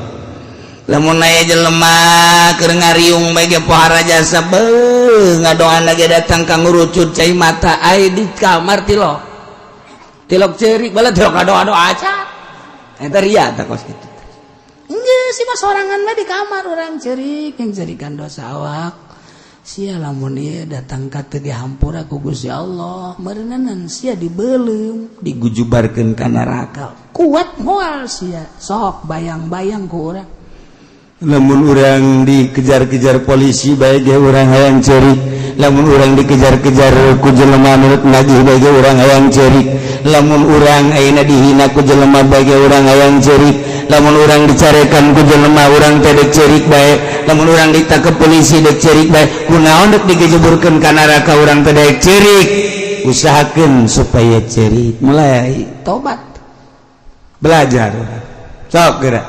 Lamun aya jelema keur ngariung bae ge pohara jasa beuh, ngadoan lagi datang ka ngurucut cai mata. Ai di kamar tilok tilok cerik, bala tilok ngadoa-doa aja. Eta ria tah kos kitu. Enggak sih mah, sorangan mah di kamar orang cerik yang cerikan dosa awak sia. Lamun ieu datang ka teu dihampura ku Gusti Allah, meureunan sia dibeuleum, digujubarkeun ka neraka. Kuat moal sia? Sok bayang-bayang ku urang. Lamun urang dikejar-kejar polisi bae ge urang hayang cerik, lamun urang dikejar-kejar ku jelema nurut nagih bae ge urang hayang cerik, lamun urang ayeuna dihina ku jelema bae ge urang hayang cerik, lamun urang dicarekan ku jelema urang teh dek cerik bae, lamun urang ditangkep polisi dek cerik bae. Kunaon dek digejeburkeun ka neraka urang teh dek cerik? Usahakeun supaya cerik, mulai tobat. Belajar sok geura.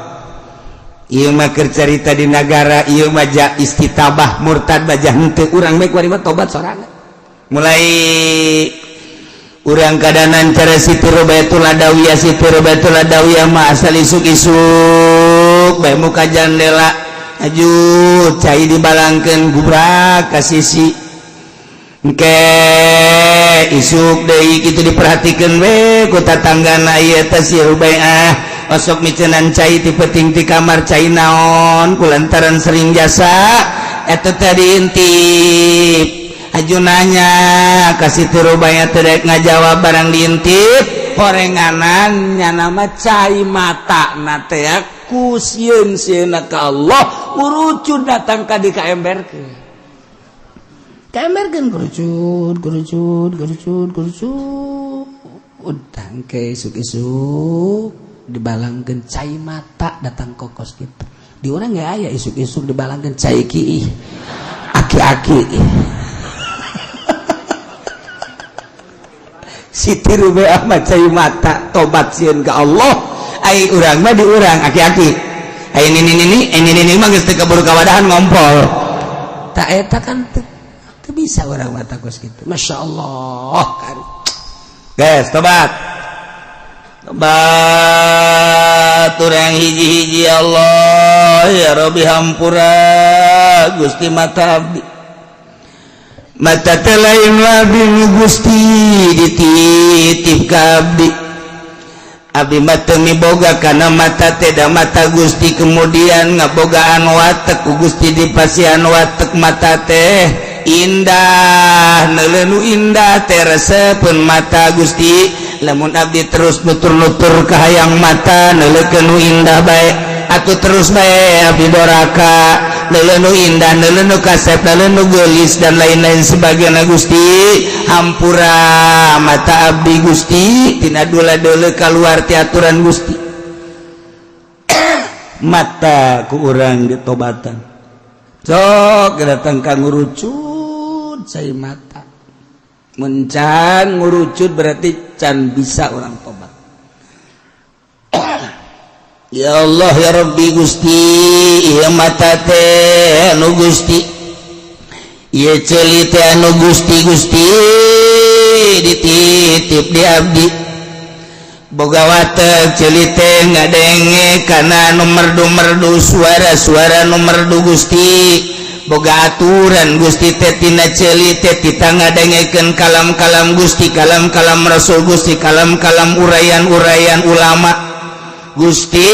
Ieu mah keur carita di nagara ieu mah, ja istitabah murtad bajah henteu. Urang bae kuari mah tobat sorangan. Mulai urang kadanan cara Siti Robatul Adawiyah. Siti Robatul Adawiyah mah asal isuk-isuk bae muka jandela, aju cai dibalangkeun, gubrak ka sisi. Engke isuk deui kitu diperhatikeun we ku tatanggana, ieu teh si Rubaiah osok micenan cai ti peuting ti kamar, cai naon? Kulantaran sering jasa eta teh diintip. Aju nanya ka Siti Rubaiah, teu daek ngajawab. Barang diintip horenganan, nyana mah cai mata na teh ku sieun sieuna ka Allah urucun datang ka di kaemberkeun, kaemberkeun, kerucut kerucut kerucut kerucut. Utang ke isuk-isuk dibalangkeun cai mata datang kokos gitu. Di orang nggak aya isuk-isuk dibalangkeun cai ki aki-aki. Siti Rubiah mah cai mata tobat sieun ka Allah. Ai urang mah di urang aki-aki, ai nini nini, ai nini nini mah geus teu kaburu kawadahan ngompol. Tak eta kan teu bisa urang mah kos kitu. Masya Allah. Guys, tobat, tobat urang hiji-hiji. Allah ya Rabbi, hampura Gusti mata abdi, mata teh lain labi Gusti dititip ka abdi. Abdi mah teu miboga kana mata teh, da mata Gusti kemudian ngabogaan watek ku Gusti, dipasihan watek mata teh indah, neuleuh nu indah teh resepeun mata Gusti. Lamun abdi terus nutur-nutur kahayang mata neuleukeun nu indah bae atuh, terus bae abdi doraka, neuleuh nu indah, neuleuh nu kasep, neuleuh nu geulis, dan lain-lain sebagainya. Gusti, hampura mata abdi Gusti tina dula-deuleu kaluar ti aturan Gusti. Mata ku urang ditobatan, sok datang ka ngurucut cai mata. Mun can ngurucut berarti can bisa orang tobat. Ya Allah, ya Rabbi, Gusti, ieu mata teh anu Gusti, ieu ceuli teh anu Gusti. Gusti dititip di abdi, boga watek ceuli teh ngadenge kana anu merdu-merdu, suara-suara nu merdu. Gusti, boga aturan Gusti teh tina ceuli teh tita ngadengekeun kalam-kalam Gusti, kalam-kalam Rasul Gusti, kalam-kalam uraian-uraian ulama Gusti.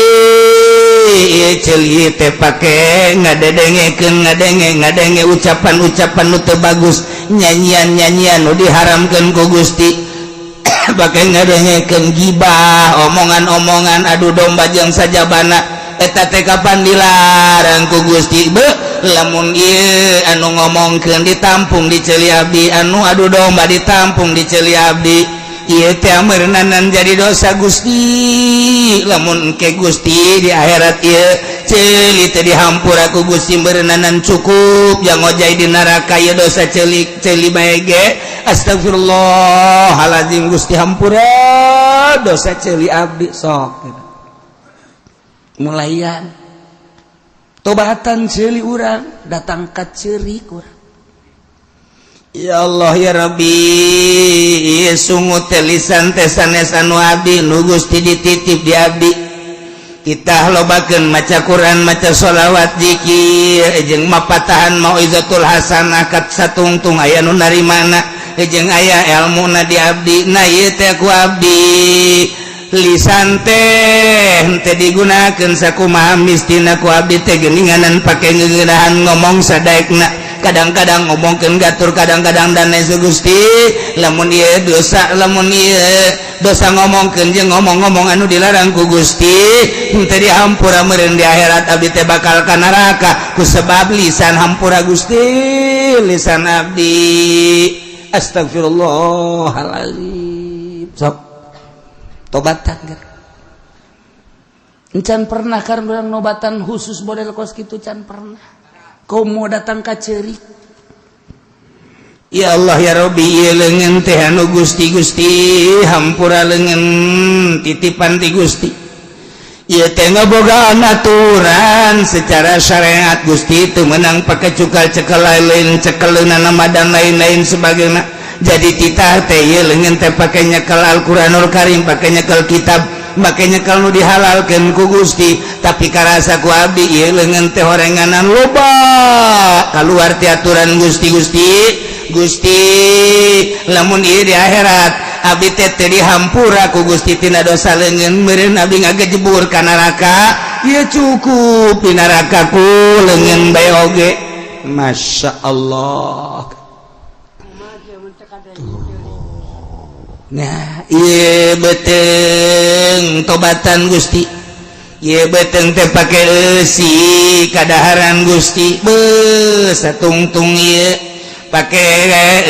Ieu ceuli teh pake ngadedengekeun, ngadenge ngadenge ucapan-ucapan nu teu bagus, nyanyian-nyanyian nu diharamkeun ku Gusti, pake ngadengekeun gibah, omongan-omongan adu domba jeung sajabana. Eta teh kapan dilarang ku Gusti? Be, lamun ieu anu ngomongkeun ditampung di ceuli abdi, anu adu domba ditampung di ceuli abdi, ieu teh meureunanan jadi dosa Gusti. Lamun ke Gusti di akhirat ieu ceuli teh dihampura ku Gusti, meureunanan cukup yang ngojay di neraka ieu dosa ceuli ceuli bae ge. Astagfirullahaladzim, Gusti, hampura dosa ceuli abdi. Sok mulayan tobatan ceuli urang, datang ka ceurik urang. Ya Allah, ya Rabbi, sungut lisan teh sanes anu abdi, nu Gusti dititip di abdi. Kita lobakeun maca Quran, maca sholawat, zikir, jeung mapatahan mauizatul hasanah kat satungtung aya nu narimana jeung aya elmuna di abdi. Nah, ieu teh ku abdi lisan teh henteu digunakeun sakumaha mistina ku abdi teh, geuninganan pake ngeunahan ngomong sadaekna, kadang-kadang ngomongkeun gatur, kadang-kadang dan lain. Gusti, lamun ieu dosa, lamun ieu dosa ngomongkeun jeung ngomong-ngomong anu dilarang ku Gusti henteu dihampura, meureun di akhirat abdi teh bakal ka neraka ku sebab lisan. Hampura Gusti lisan abdi. Astagfirullahaladzim. Sok tobatan. Encan pernah kan urang nobatan khusus model kos kitu? Can pernah. Kau mau datang ka ceurik. Ya Allah, ya Rabbi, ieu leungeun teh anu Gusti. Gusti, hampura leungeun titipan ti Gusti. Ieu teh ngabogaan aturan secara syariat Gusti, teu meunang pake cukal cekel lain, cekeleunana nama dan lain-lain sebagainya. Jadi titah teh ieu leungeun teh pake nyekel Al-Qur'anul Karim, pake nyekel kitab, makanya kalau dihalalkan ku Gusti, tapi karasa ku abdi ieu leungeun teh horenganan loba keluar ti aturan Gusti. Gusti, Gusti, lamun ieu di akhirat abdi teh teu dihampura ku Gusti tina dosa leungeun, meureun abdi ngagejebur ka neraka, ieu cukup di neraka ku leungeun bae oge. Masya Allah. Tuh. Nah, ieu beteng tobatan Gusti, ieu beteng teh pake eusi kadaharan Gusti. Be, satungtung ieu pake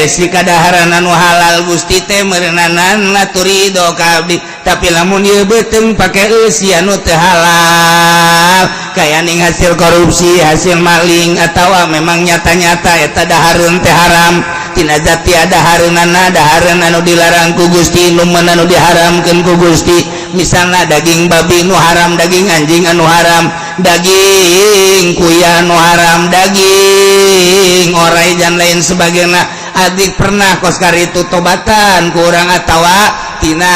eusi kadaharan anu halal, Gusti teh meureunanan ridho ka abdi. Tapi lamun ieu beteng pake eusi anu teu halal, kaya ning hasil korupsi, hasil maling, atawa memang nyata-nyata eta dahareun teh haram tina zat dahareunana, dahareun anu dilarang ku Gusti, nu anu diharamkeun ku Gusti, misalnya daging babi nu haram, daging anjing anu haram, daging kuya anu haram, daging orai dan lain sebagainya. Adik pernah koskar itu tobatan kurang atawa tina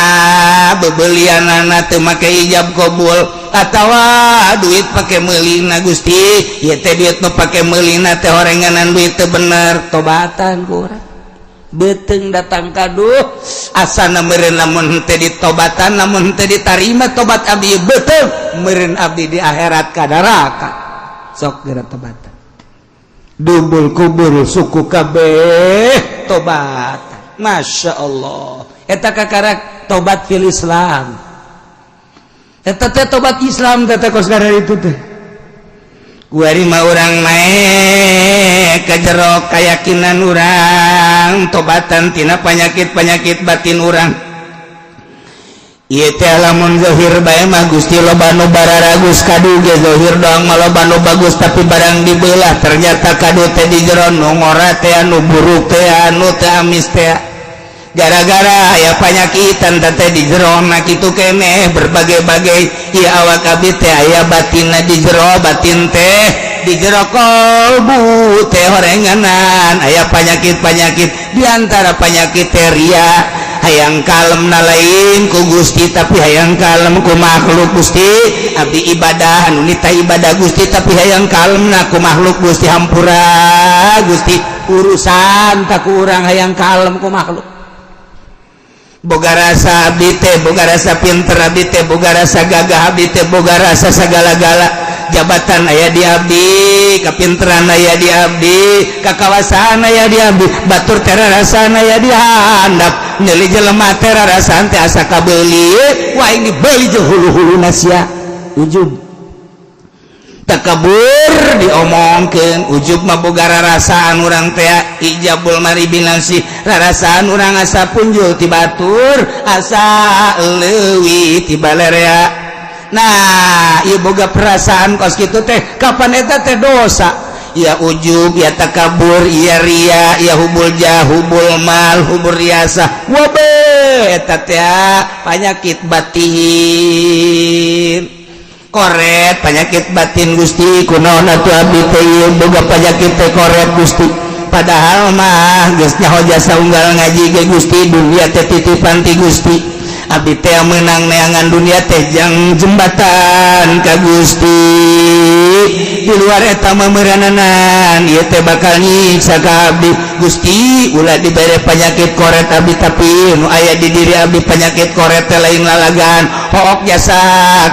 bebelian teu make ijab kabul atawa duit pake meulina. Gusti, ieu teh duit nu pake meulina teh horenganan duit teu bener. Tobatan kurang. Beuteung datang kaduh, asana meureun lamun henteu ditobatan, lamun henteu ditarima tobat abdi, beuteung meureun abdi di akhirat ka neraka. Sok geura tobatan. Dubul kubur suku kabeh tobat. Masya Allah, eta kakarak tobat fil Islam. Eta teh tobat Islam teh kos itu teh. Kuari mah urang naek ke jero keyakinan urang, tobatan tina penyakit-penyakit batin urang. Ieu teh lamun zahir bae mah, Gusti, loba nu bararagus. Kadu ge zahir doang mah loba nu bagus, tapi barang dibelah ternyata kadu teh di jero nu ngora teh, nu buruk teh, anu teh amis teh, gara-gara aya panyakitan teh di jero. Nah, kitu keneh berbagai-bagai ieu awak abdi teh aya batinna di jero, batin teh di jero kolbu teh horenganan aya penyakit-penyakit. Diantara penyakit teh ria, hayang kalem na lain ku Gusti, tapi hayang kalem ku makhluk. Gusti, abdi ibadah anu nita ibadah, Gusti, tapi hayang kalem na ku makhluk. Gusti, hampura, Gusti, urusan tak kurang hayang kalem ku makhluk. Boga rasa abdi teh, boga rasa pinter abdi teh, boga rasa gagah abdi teh, boga rasa segala-gala, jabatan aya di abdi, kapinteran aya di abdi, kakawasaan aya di abdi, batur teh rasana aya di handap, nyeli jelema teh rarasaan teh asa kabeuli. Wah, ini beuli jeung hulu-hulu sia. Ujub, takabur diomongkeun. Ujub mah boga rarasaan urang teh, ijabul mari binafsi, rarasaan urang asa punjul ti batur, asa leuwih ti balerea. Nah, ieu boga perasaan kos kitu teh, kapan eta teh dosa? Ya ujub, ya takabur, ya ria, ya hubul jah, hubul mal, hubul riasa, wabe eta teh penyakit batin, koret penyakit batin. Gusti, kunaon atuh abdi teh ieu boga penyakit teh koret, Gusti? Padahal mah geus nyaho jasa unggal ngaji ge, Gusti, dunia teh titipan ti Gusti, abdi teh menang neangan dunia teh jang jembatan ka Gusti. Di luar eta mah meurananan ieu teh bakal nyiksa ka abdi. Gusti, ulah dibere penyakit koret abdi, tapi nu aya di diri abdi penyakit koret teh lain lalagan, hook jasa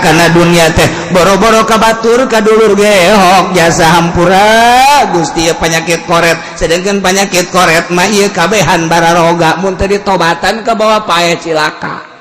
karena dunia teh, boro-boro ka batur, ka dulur ge hook jasa. Hampura, Gusti, ieu penyakit koret. Sedangkan penyakit koret mah ieu kabehan bararoga, mun teu ditobatan ka bawa paeh cilaka.